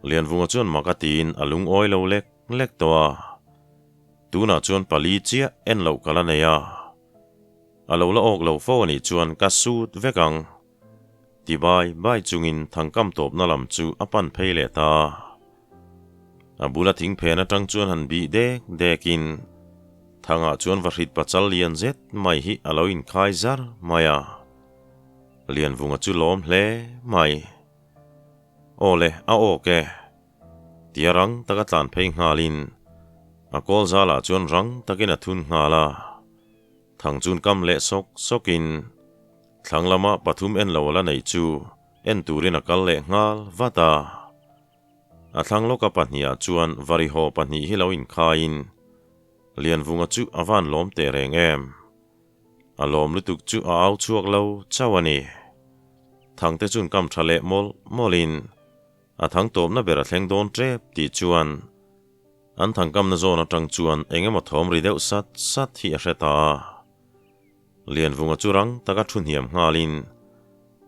Lianvunga chuan mak a tiin a lungawi lo lek lek tawh a. Tunah chuan pali chiah en loh ka la nei a, a lo la awk lo fo a nih chuan ka sut vek ang. Ti bai bai chungin thangkam tawpna lam chu a pan phei leh ta. A bula thing phen atang chuan han bih dek dekin Thangah chuan vahrit pachal lian zet mai hi a lo inkhai zar mai a. Lianvunga chu lawm hle mai. Aw le, a awk e. Tia rang taka tlan phei nghalin a kawl zalah chuan rang takin a thun nghal a. Thang chun kam leh sawk sawkin thlang lama pathum en lo la neih chu en turin a kal leh nghal vat a. A thlang lawka pahnihah chuan varihaw pahnih hi lo inkhaiin Lianvunga chu a van lawm teh reng em. A lawm lutuk chu a au chhuak lo chauh a ni. Thangte chun kam tha leh mawlh mawlhin a thang tawpna ber a thleng dawn tep tih chuan an thangkamna zawn atang chuan eng emaw thawm ri deuh sat sat hi a hre ta a. Lianvunga chu rang taka thu hniam nghalin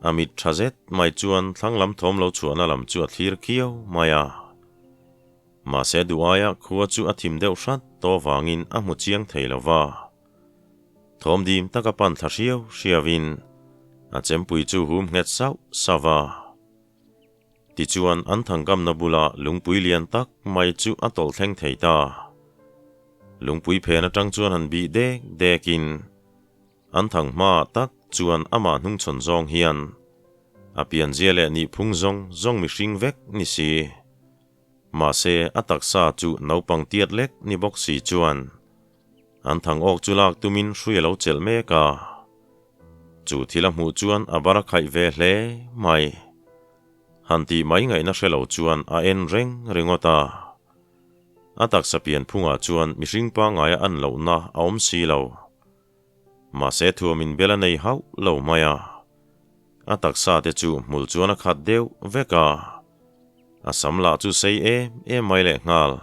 a mit tha zet mai chuan thlang lam thawm lo chhuahna lam chu a thlir khiau mai a. Mahse duh aia khua chu a thim deuh hrat tawh vangin a hmu chiang thei lo va. Thawm dim taka pan thla hriau hriauin a chempui chu hum nghet sauh sauh a. Tichuan an thangkamna bula lungpui lian tak mai chu a tawlh thleng thei ta. Lungpui phen atang chuan han bih dek dekin an thang hmaah tak chuan amah hnungchhawn zawng hian a pianzia leh nihphung zawng zawng mihring vek ni si. Mahse a taksa chu naupang tiat lek ni bawk si chuan an thang awk chu lak tumin hrui a lo chelh mek a. Chu thil a hmuh chuan a bar a khaih ve hle mai. Han tih mai ngaihna hre lo chuan a en reng ringawt a. A taksa pian phungah chuan mihring pangngaia an lohna a awm si lo. Mahse thuamin bel a nei hauh lo mai a. A taksa te chu hmul chuan a khat deuh vek a. A sam lah chu sei em em mai lehnghal.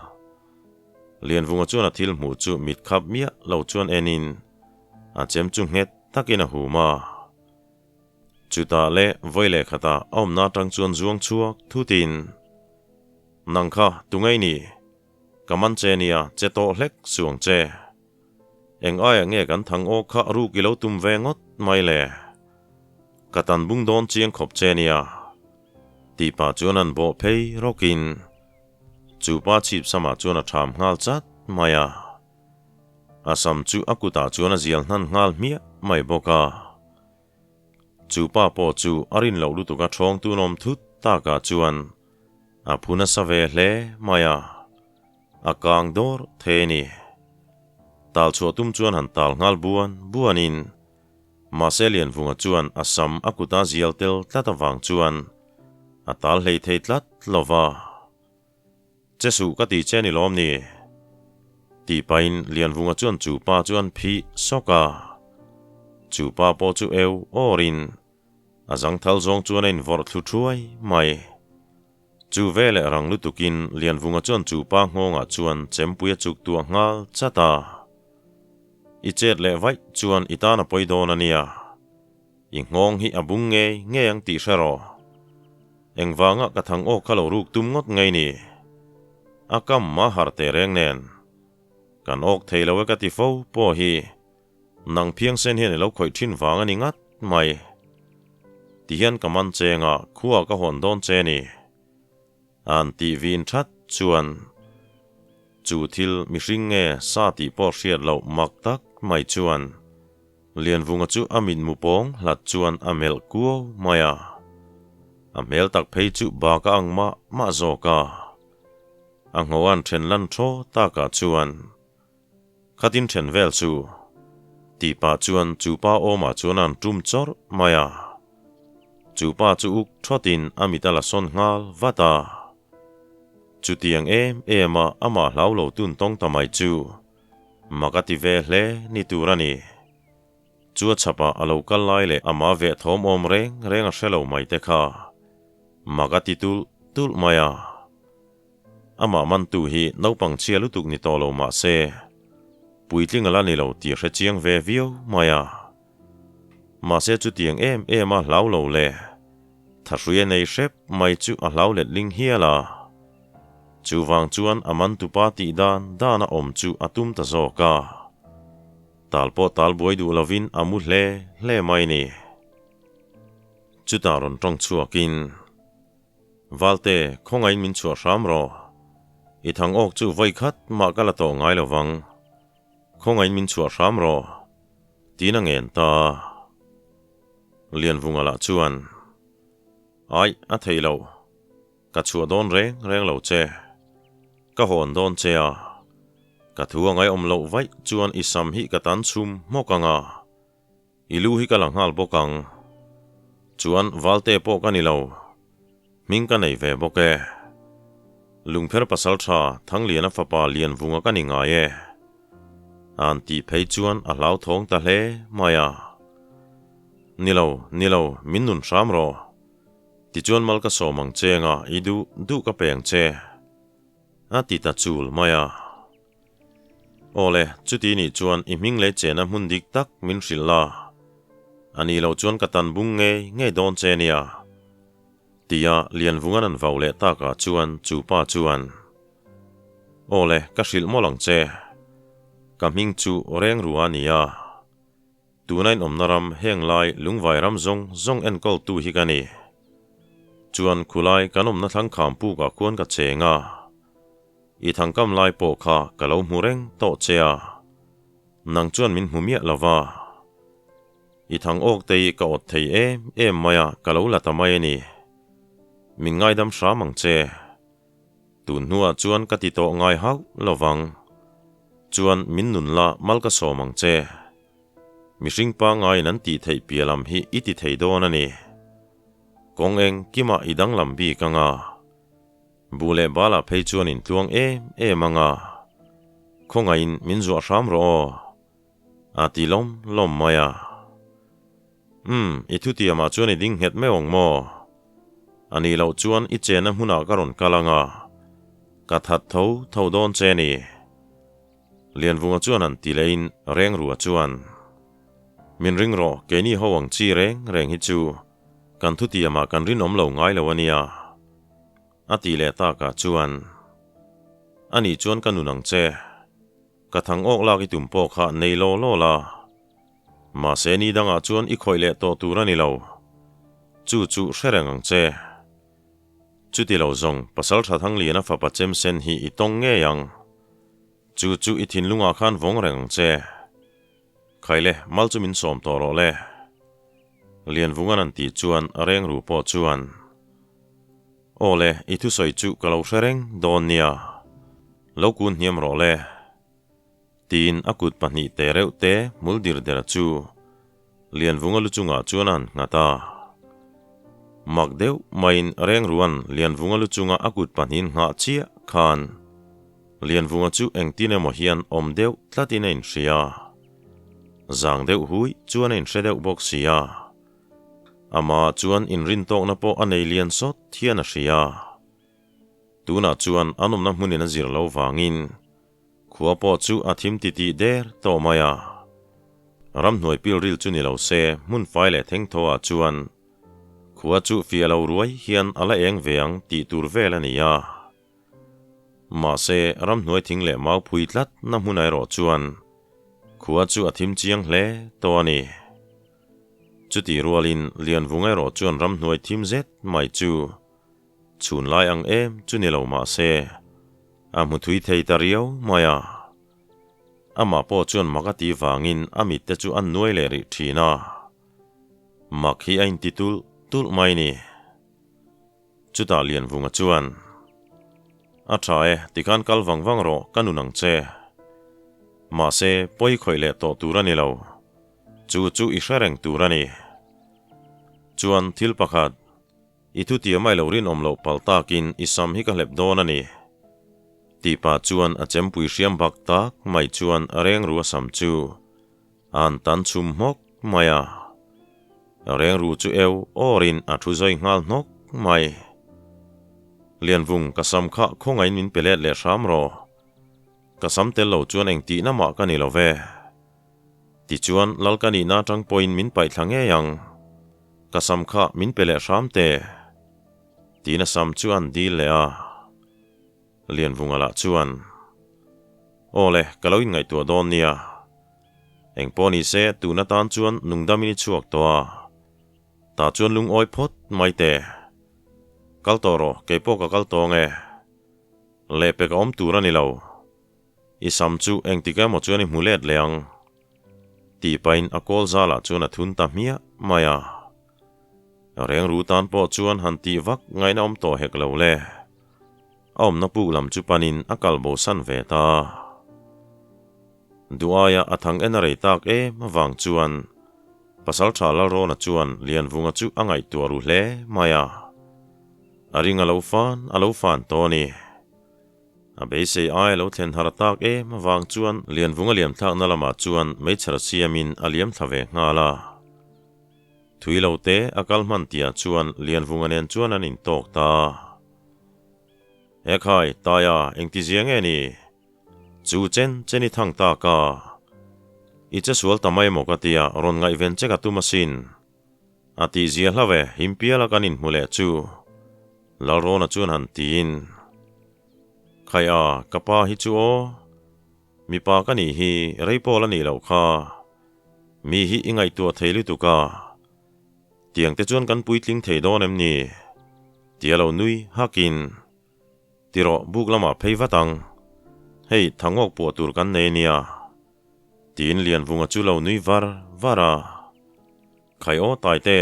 Lianvunga chuan a thil hmuh chu mit khap miah lo chuan enin a chem chu nghet takin a hum a. Chutah leh vawi leh khatah a awmna atang chuan zuang chhuak thutin, Nang kha tu ngei ni? Ka man che nia, che tawh hlek suang che. Eng aiah nge kan thang awk kha ruk i lo tum ve ngawt mai le? Ka tan bung dawn chiang khawp che nia. Tih pah chuan an bawh phei rawkin chu pa chhip samah chuan a ṭham nghal chat mai a. A sam chu a kutah chuan a zial hnan nghal hmiah mai bawk a. Chu pa pawh chu a rin loh lutuk a ṭhawng tunawm thut takah chuan a phu nasa ve hle mai a, a kang dawr thei a ni. Tal chhuah tum chuan han tal nghal buan buanin mahse Lianvunga chuan a sam a kuta zial tel tlat avang chuan a tal hlei thei tlat lo va. Che suh ka ti che ni lawm ni? Tih pahin Lianvunga chuan chu pa chu an phih sawk a. Chu pa pawh chu eu awrin a zangthal zawng chuan a invawrh thlu thuai mai. Chu veleh rang lutukin Lianvunga chuan chu pa nghawngah chuan chempui a chuk tuah nghal chat a. I chet leh vaih chuan i tan a pawi dawn a nia. I nghawng hi a bung ngei ngei ang tih hre rawh. Engvanga ka thang awk kha lo ruk tum ngawt ngei ni. A kam mah harh teh reng nen. Kan awk thei lo e ka ti fo pawh hi nang phiangsen hian i lo khawih thin vang a ni ngat mai. Tihian ka man cheng a, khua ka hawn dawn che ni. An tih vin that chuan chu thil mihring nge sa tih pawh hriat loh mak tak mai chuan Lianvunga chu a mitmu pawng hlat chuan a melh kuau mai a. A hmel tak phei chu bak a ang mah mah zawk a. A ngho an then lan thaw takah chuan Khatin then vel chu tih pah chuan chu pa awmah chuan an tum chawrh mai a. Chu pa chu uk thawtin a mit a la sawn nghal vat a. Chutiang em em a amah hlau lo tun tawng ta mai chu Mak a ti ve hle ni tur a ni. Chu a chhapah a lo kal lai leh amah veh thawm awm reng reng a hre lo mai te kha. Mak a ti tulh tulh mai a. Amah mantu hi naupang chhia lutuk ni tawh lo mah se, puitling a la ni lo tih a hre chiang ve viau mai a. Mahse chutiang em em a hlau lo le. Thahrui a nei hrep mai chu a hlau letling hial a. Chuvang chuan a man tupa tih dan dan a awm chu a tum ta zawk a. Tal pawh tal buai duh lovin a mu hle hle mai ni. Chutah rawn tawng chhuakin, Valte, khawngaihin min chhuah hram rawh. I thang awk chu vawi khat mah ka la tawh ngai lo vang. Khawngaiin min chhuah hram rawh. Tiin a ngen ta a. Lianvunga lah chuan, Aih, a thei lo. Ka chhuah dawn reng reng lo che. Ka hawn dawn che a. Ka thu a ngaihawm loh vaih chuan i sam hi ka tan chhum hmawk ang a. I lu hi ka la nghal bawk ang. Chuan Valte pawh ka ni lo. Hming ka nei ve bawk e. Lungpher pasal tha Thangliana fapa Lianvunga ka ni ngai e. An tih phei chuan a hlauthawng ta hle mai a. Ni lo, ni lo, min nun hram rawh. Tichuan mal ka sawm ang che nga i duh duh ka peng che. A ti ta chul mai a. Aw le, chuti nih chuan i hming leh chena hmun dik tak min hrilh la. A nih loh chuan ka tan bung ngei ngei dawn che nia. Tia Lianvunga'n an vau leh takah chuan chu pa chuan, Aw le, ka hrilh mawlh ang che. Ka hming chu Rengrua a ni a. Tuna inawmna ram heng lai lungvai ram zawng zawng enkawltu hi ka ni. Chuan khulai kan awmna thlang kham pukah khuan ka cheng a. I thangkam lai pawh kha ka lo hmu reng tawh che a. Nang chuan min hmu miah lo va. I thang awk te hi ka awt thei em em mai a, ka lo la ta mai a ni. Min ngaidam hram ang che. Tun hnuah chuan ka ti tawh ngai hauh lo vang. Chuan min nun la mal ka sawm ang che. Mihring pangaiin an tih theih piah lam hi i ti thei dawn a ni. Kawng eng kimah i danglam bik ang a. Buh leh balah phei chuan in tluang em em ang a. Khawngaihin min zuah hram rawh aw. A ti lawm lawm mai a. Umm, i thutiamah chuan i ding nghet meuh ang maw? A nih loh chuan i chenna hmunah ka rawn kal ang a, ka that tho tho dawn che ni. Lianvunga chuan an ti lehin Rengrua chuan, Min ring rawh, keini ho ang chi reng reng hi chu kan thutiamah kan rinawm lo ngai lo a nia. A ti leh takah chuan, A nih chuan ka nun ang che. Ka thang awk lak i tum pawh kha nei law law la. Mahse ni dangah chuan i khawih leh tawh tur a ni lo. Chu chu hre reng ang che. Chuti lo zawng, Pasalṭha Thangliana fapa Chemsen hi i tawng ngei ang. Chu chu i thinlungah khan vawng reng ang che. Khaile, mal chu min sawm tawh rawh le. Lianvunga'n an tih chuan a rengru pawh chuan, Aw le, i thusawi chu ka lo hre reng dawn nia. Lo kun hniam rawh le. Tiin a kut pahnih te reuh te hmul dir der chu Lianvunga lu chungah chuan a han nghat a. Mak deuh maiin Rengrua'n Lianvunga lu chunga a kut pahnihin nghah chiah khan Lianvunga chu engtin emaw hian awm deuh tlatin a inhria. Zang deuh hui chuan a inhre deuh bawk si a. Amah chuan inrintawkna pawh a nei lian sawt hian a hria. Tunah chuan an awmna hmunin a zir lo vangin Khua pawh chu a thim titih der tawh mai a. Ramhnuai pilril chu ni lo se hmun fai leh thengthaw ah chuan khua chu fiah lo ruai hian a la eng ve ang tih tur vel a ni a. Mahse ramhnuai thing leh mau phui tlat na hmunah erawh chuan khua chu a thim chiang hle tawh a ni. Chutih rualin Lianvunga erawh chuan ramhnuai thim zet mai chu Chhun lai ang em chu ni lo mah se, a hmu thui thei ta riau mai a. Amah pawh chuan mak a tih vangin a mit te chu a nuai leh rih thin a. Mak hi a inti tulh tulh mai ni. Chutah Lianvunga chuan, A tha e, tikhan kal vang vang rawh, ka nun ang che. Mahse, pawi khawih leh tawh tur a ni lo. Chu chu i hre reng tur a ni. Chuan thil pakhat, I thutiam ai lo rinawm loh pal takin i sam hi ka hlep dawn a ni. Tih pah chuan a chempui hriam bak tak mai chuan a rengru a sam chu a han tan chhum hmawk mai a. Rengru chu eu awrin a thu zawi nghal hnawk mai. Lianvung ka sam kha khawngaihin min pe let leh hram rawh. Ka sam tel lo chuan engtihna mah ka ni lo ve. Tichuan Lal ka nihna atang pawhin min paih thla ngei ang. Ka sam kha min pe leh hram teh. Tiin a sam chu an dil leh a. Lianvunga lah chuan, Aw le, ka lo inngaihtuah dawn nia. Engpawh ni se, tun atan chuan nungdamin i chhuak tawh a. Tah chuan lungawi phawt mai teh. Kal tawh rawh, keipawh ka kal tawng e. Lehpek a awm tur a ni lo. I sam chu engtik emaw chuan i hmu let leh ang. Tih pahin a kawl zalah chuan a thun ta hmiah mai a. Rengru tan pawh chuan han tih vak ngaihna awm tawh hek lo le. A awmna puk lam chu panin a kal bosan ve ta. Duaia a thang en a rei tak em avang chuan Pasalṭha Lalrawna chuan Lianvunga chu a ngaihtuah ru hle mai a. A ring a lo fan a lo fan tawh a ni. A beisei ai a lo thlen har tak em avang chuan Lianvunga liam thlakna lamah chuan meichher siamin a liam thla ve nghal a. Thui lo te a kal hman tihah chuan Lianvunga nen chuan an intawk ta. Ekhai, Taia, engtizia nge ni? Chu chen chen i thang tak a, i che sual ta mai maw ka tia rawn ngaihven che ka tum asin. A tih zia hlau e, himpiala kan inhmu leh chu. Lalrawna chuan han tiin, Khai a, ka pa hi chu aw, mipa ka nih hi rei pawl a nih loh kha, mi hi i ngaihtuah thei lutuk a, tiang te chuan kan puitling thei dawn em ni? Tia lo nui hakin. Ti rawh, buk lamah phei vat ang. Hei, thangawk puah tur kan nei nia. Tiin Lianvunga chu lo nui var var a. Khai aw Taite,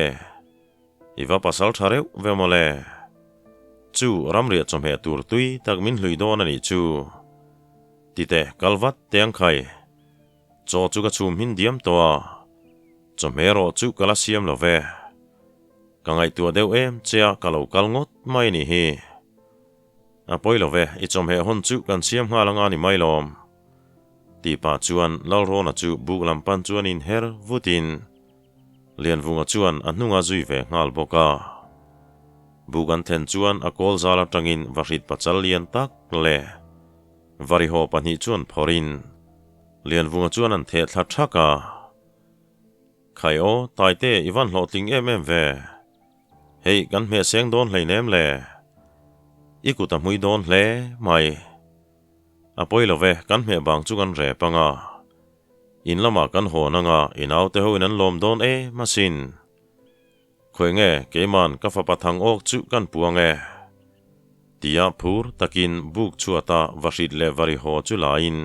i va pasal tha reuh ve mawle. Chu ramriah chawhmeh tur tui tak min hlui dawn a nih chu. Tite, kal vat teh ang khai. Chaw chu ka chhum hmin diam tawh a, chawhmeh erawh chu ka la siam lo ve. Ka ngaihtuah deuh em che a ka lo kal ngawt mai nih hi. A pawi lo ve, i chawhmeh hawn chu kan siam nghal anga ni mai lawm. Tih pah chuan Lalrawna chu buk lam pan chuan inher vutin Lianvunga chuan a hnunga zui ve nghal bawk a. Buk an thlen chuan a kawl zal atangin vahrit pachal lian tak leh Varihaw pahnih chuan phawrhin Lianvunga chuan an theh thla thak a. Khai aw, Taite i van hlawhtling em em ve. Hei, kan hmeh seng dawn hleinem le. I kut a hmui dawn hle mai. A pawi lo ve, kan hmeh bang chu kan rep ang a. In lamah kan hawn ang a, i naute hoin an lawm dawn em asin. Khawi nge, keiman ka fapa thang awk chu kan puang e. Tia phur takin buk chhuata vahrit leh varihaw chu lain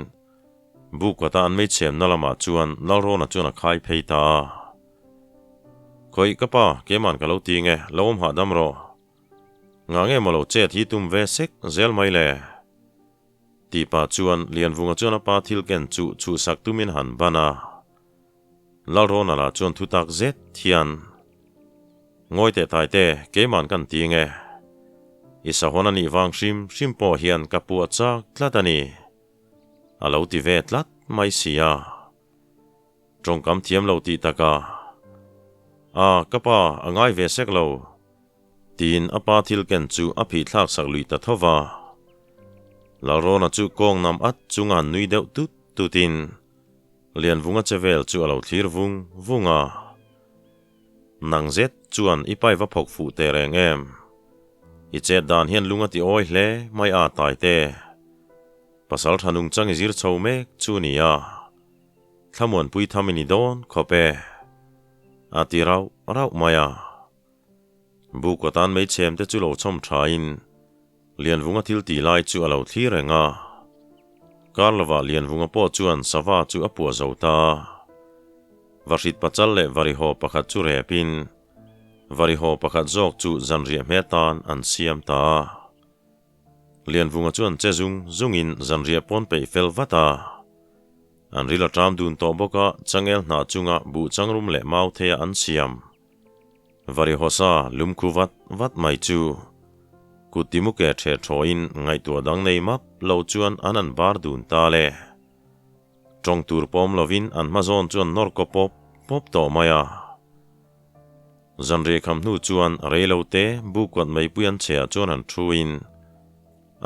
buk kawta an meichhemna lamah chuan Lalrawna chuan a khai phei ta a. Khawi ka pa, keiman ka lo ti nge, lo awm hahdam rawh. Ngah nge maw lo chet hi tum ve sek zel mai le? Tih pah chuan Lianvunga chuan a pa thil ken chu chhuhsak tumin a han ban a. Lalrawna lah chuan thutak zet hian, Ngawi teh Taite, keiman kan ti nge? I sahawn a nih vang hrim hrim pawh hian ka puah chak tlat a ni. A lo ti ve tlat mai si a. Tawngkam thiam lo tih takah, A, ka pa, a ngai ve sek lo. Tiin a pa thil ken chu a phih thlak sak lui ta tho va. Lalrawna chu kawng nam at chunga han nui deuh tut tutin Lianvunga che vel chu a lo thlir vung vung a. Nang zet chuan i pai va phawk fuh teh reng em? I chet dan hian lung a ti awi hle mai a Taite. Pasal tha nungchang i zir chho mek chu ni a. Thlamuanpui tham i ni dawn khawp e. A ti rauh rauh mai a. Buk atan meichhem te chu lo chhawm thain Lianvunga thil tih lai chu a lo thlir reng a. Kar lovah Lianvunga pawh chuan sava chu a puah zo ta. Vahrit pachal leh varihaw pakhat chu repin varihaw pakhat zawk chu zanriah hme tan an siam ta a. Lianvunga chuan che zung zungin zanriah pawn peih fel vat a. An ril a ṭam dun tawh bawk a, changel hnah chunga buh changrum leh mau theia an siam. Varihawsa lumkhu vat vat mai chu kut timuke ṭheh ṭhawhin ngaihtuah dang nei map lo chuan an an bar dun ta le. Ṭawng tur pawm lovin an hma zawn chuan nawr kaw pawp pawp tawh mai a. Zanriah kham hnu chuan rei lo te buk kuat meipui an chheah chuan an ṭhuin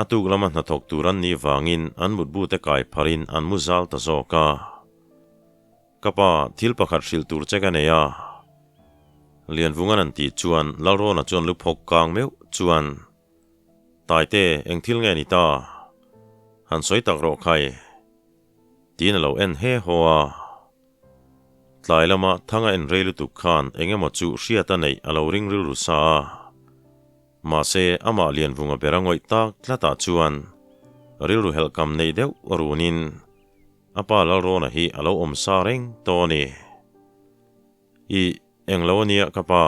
a tuk lama hnathawk tur an nih vangin an mutbu te kai pharin an mu zal ta zawk a. Ka pa, thil pakhat hrilh tur che ka nei a. Lianvungan an tih chuan Lalrawna chuan lu phawk kang meuh chuan, Taite, eng thil nge ni ta? Han sawi tak rawh khai. Tiin a lo en he haw a. Tlai lama thanga en rei lutuk khan eng emaw chu hriat a neih a lo ring rilru sa a. Mahse, amah Lianvunga ber a ngawih tak tlatah chuan. Rilru helhkam nei deuh runin a pa Lalrawna hi a lo awm sa reng tawh a ni. Ih, englo a nia ka pa.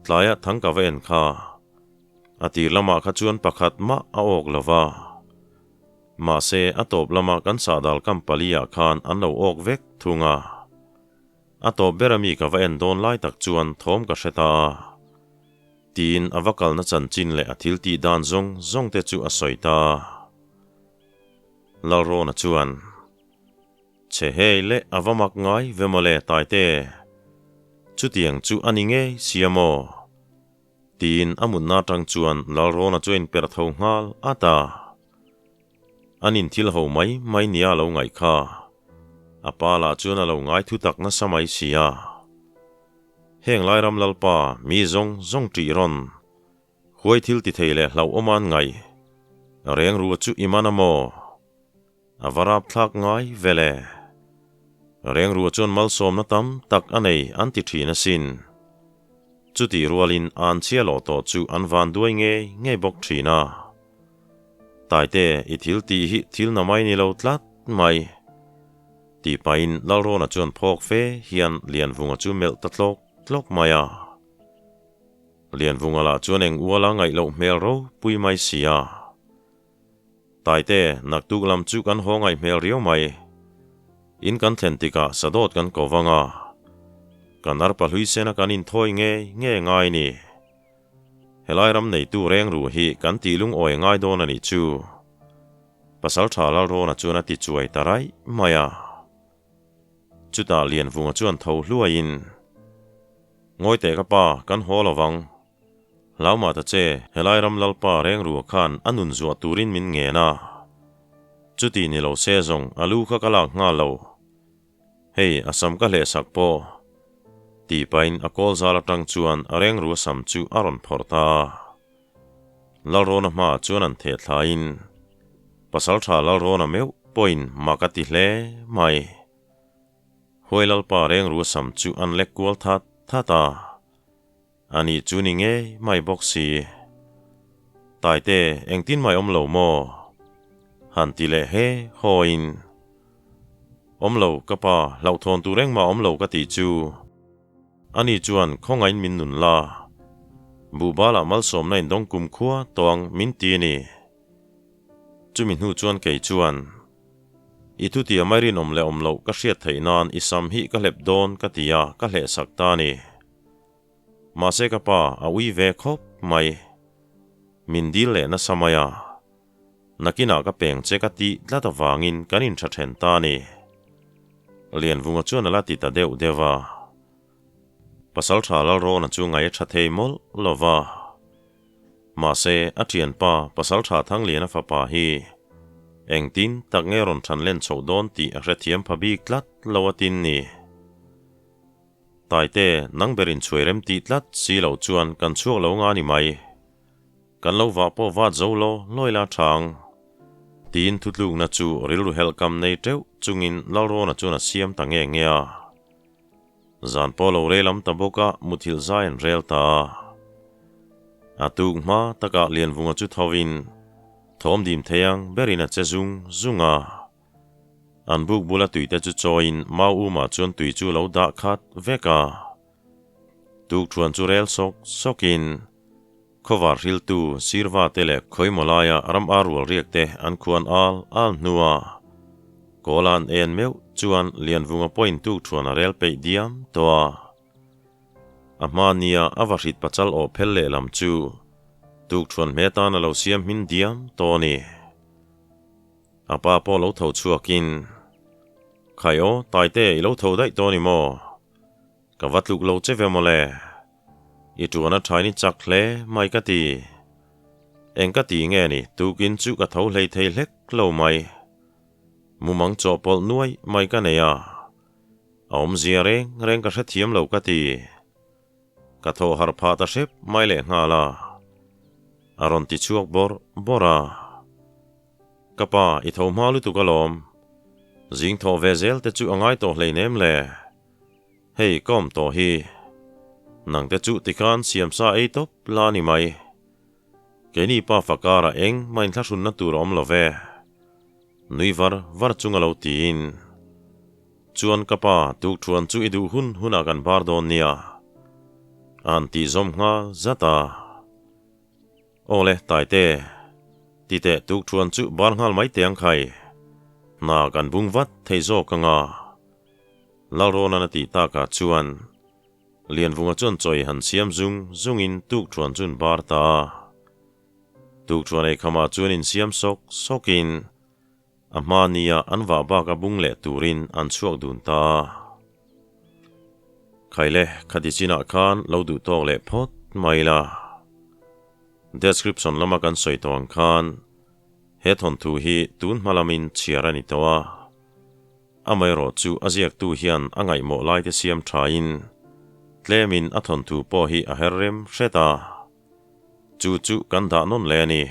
Tlaia thang ka va en kha. A tir lamah kha chuan pakhat mah a awk lo va. Mahse, a tawp lama kan sahdal kam pali-ah khan an lo awk vek thung a. A tawp ber ami ka va en dawn lai tak chuan thawm ka hre ta a. Tiin a va kalna chanchin leh a thil tih dan zawng zawng te chu a sawi ta a. Lalrawna chuan, Che hei leh a va mak ngai ve mawle Taite, chutiang chu a ni ngei sia maw? Tiin a mutna atang chuan Lalrawna chu a inperh tho nghal at a. An inthil ho mai mai nia a lo ngaih kha. A pa lah chuan a lo ngai thu tak nasa mai si a. Heng Lairam Lalpa mi zawng zawng ṭih rawn huai thil ti thei leh hlauhawm an ngaih reng ru chu i man a maw? A va rap thlak ngai ve le. Reng ru chuan malsawmna tam tak a nei an ti ṭhin asin. Chutih rualin an chhia lawh tawh chu an van duai ngei ngei bawk ṭhin a. Taite, i thil tih hi thil na mai ni lo tlat mai. Tih pahin Lalrawna chuan phawk fe hian Lianvunga chu melh ta tlawk tlawk mai a. Lianvunga lah chuan eng uala ngaih loh hmel ropui mai si a. Taite, naktuk lam chu kan haw ngaih hmel riau mai. In kan thlen tikah sadawt kan ko vang a. Kan arpa hlui sena kan inthawi ngei ngei ngai ni. Helai ram neitu reng ru hi kan tih lungawi ngai dawn a nih chu. Pasaltha Lalrawna chuan a ti chuai ta raih mai a. Chutah Lianvunga chuan tho hluaiin, Ngawi teh ka pa, kan haw lo vang. Hlau mah ta che, helai ram Lalpa reng rua khan a nun zuah turin min ngen a. Chuti ni lo se zawng a lu kha ka lak nghal lo. Hei, a sam ka hlehsak pawh. Tih pahin a kawl zal atang chuan a rengrua sam chu a rawn phawrh ta a. Lalrawna hmaah chuan an theh thlaiin, Pasaltha Lalrawna meuh pawhin mak a ti hle mai. Huai Lalpa rengrua sam chu an lek kual that that a. A nih chu ni ngei mai bawk si. Taite, engtin mai awm lo maw? Han ti leh he hawiin. Awm lo, ka pa, hlauhthawn tur engmah awm lo ka tih chu. Ani chuan khawngain min nun la. Buhbalah malsawmna indawng kumkhua tawng min ti a ni. Chumi hnu chuan kei chuan, I thutia mai rinawm leh awm loh ka hriat theih nan i sam hi ka hlep dawn ka ti a, ka hlehsak ta a ni. Mahse ka pa a ui ve khawp mai. Min dil leh nasa mai a. Nakinah ka peng che ka tih tlat avangin kan intha then ta a ni. Lianvunga chuan a la ti ta deuh deuh a. Pasaltha Lalrawna chu ngaih a tha thei mawlh lo va. Mahse a thianpa Pasaltha Thangliana fapa hi engtin tak nge rawn than len chhoh dawn tih a hrethiam pha bik tlat lo a tin ni. Taite, nang berin chhuai rem tih tlat si loh chuan kan chhuak lo nga ni mai. Kan lo vah pawh vat zo lo lawi la thang. Tiin thutlukna chu rilru helhkam nei teuh chungin Lalrawna chuan a siam ta nge nge a. Zan pawh lo rei lam ta bawk a, muthilh zai an rel ta a. A tuk hma takah Lianvunga chu thovin thawm dim thei ang berin a che zung zung a. An buk bula tuite chu chawiin mau umah chuan tui chu lo dah khat vek a. Tukthuan chu rel sawk sawkin khawvar hriltu sirva te leh khawimaw laia ram ar rual riak te an khuan al al hnua kawl an en meuh chuan Lianvunga pawhin tukthuan a rel peih diam tawh a. A hma nia a va hrit pachal awh phel lehlam chu tukthuan hme tan a lo siam hmin diam tawh a ni. A pa pawh lo tho chhuakin, Khai aw, Taite, i lo tho daih tawh a ni maw? Ka va tluk lo che ve mawle. I tuan a thain i chak hle mai ka ti. Eng ka ti nge ni, tukin chu ka tho hlei thei hlek lo mai. Mumang chawhpawlh nuai mai ka nei a. A awmzia reng reng ka hrethiam lo ka ti. Ka thaw harh phah ta hrep mai leh nghal a. A rawn ti chhuak bawrh bawrh a. Ka pa, i tho hma lutuk alawm. Zing thawh ve zel te chu a ngai tawh hleinem le. Hei, ka awm tawh hi. Nang te chu tikhan siamsa ei tawp la ni mai. Keini pafa karah eng mah inthlahrunna tur a awm lo ve. Nui var var chunga lo tiin, Chuan ka pa, tukṭhuan chu i duh hun hunah kan bar dawn nia, a han tih zawm nghal zat a. Aw le, Taite, ti teh tukṭhuan chu bar nghal mai teh ang khai. Hna kan bung vat thei zawk anga. Lalrawnan a tih takah chuan Lianvunga chuan chawi han siam zung zungin tukṭhuan chu an bar ta a. Tukṭhuan ei khamah chuan insiam sawk sawkin a hma nia an vah bak a bung leh turin an chhuak dun ta a. Khaile, khati chinah khan lo duh tawk leh phawt mai la. Description lama kan sawi tawh ang khan he thawnthu hi tun hma lamin chhiar a ni tawh a. Amaherawh chu a ziaktu hian a ngaihmawh laite siam thain tlemin a thawnthu pawh hi a her rem hret a. Chu chu kan dah nawn leh a ni.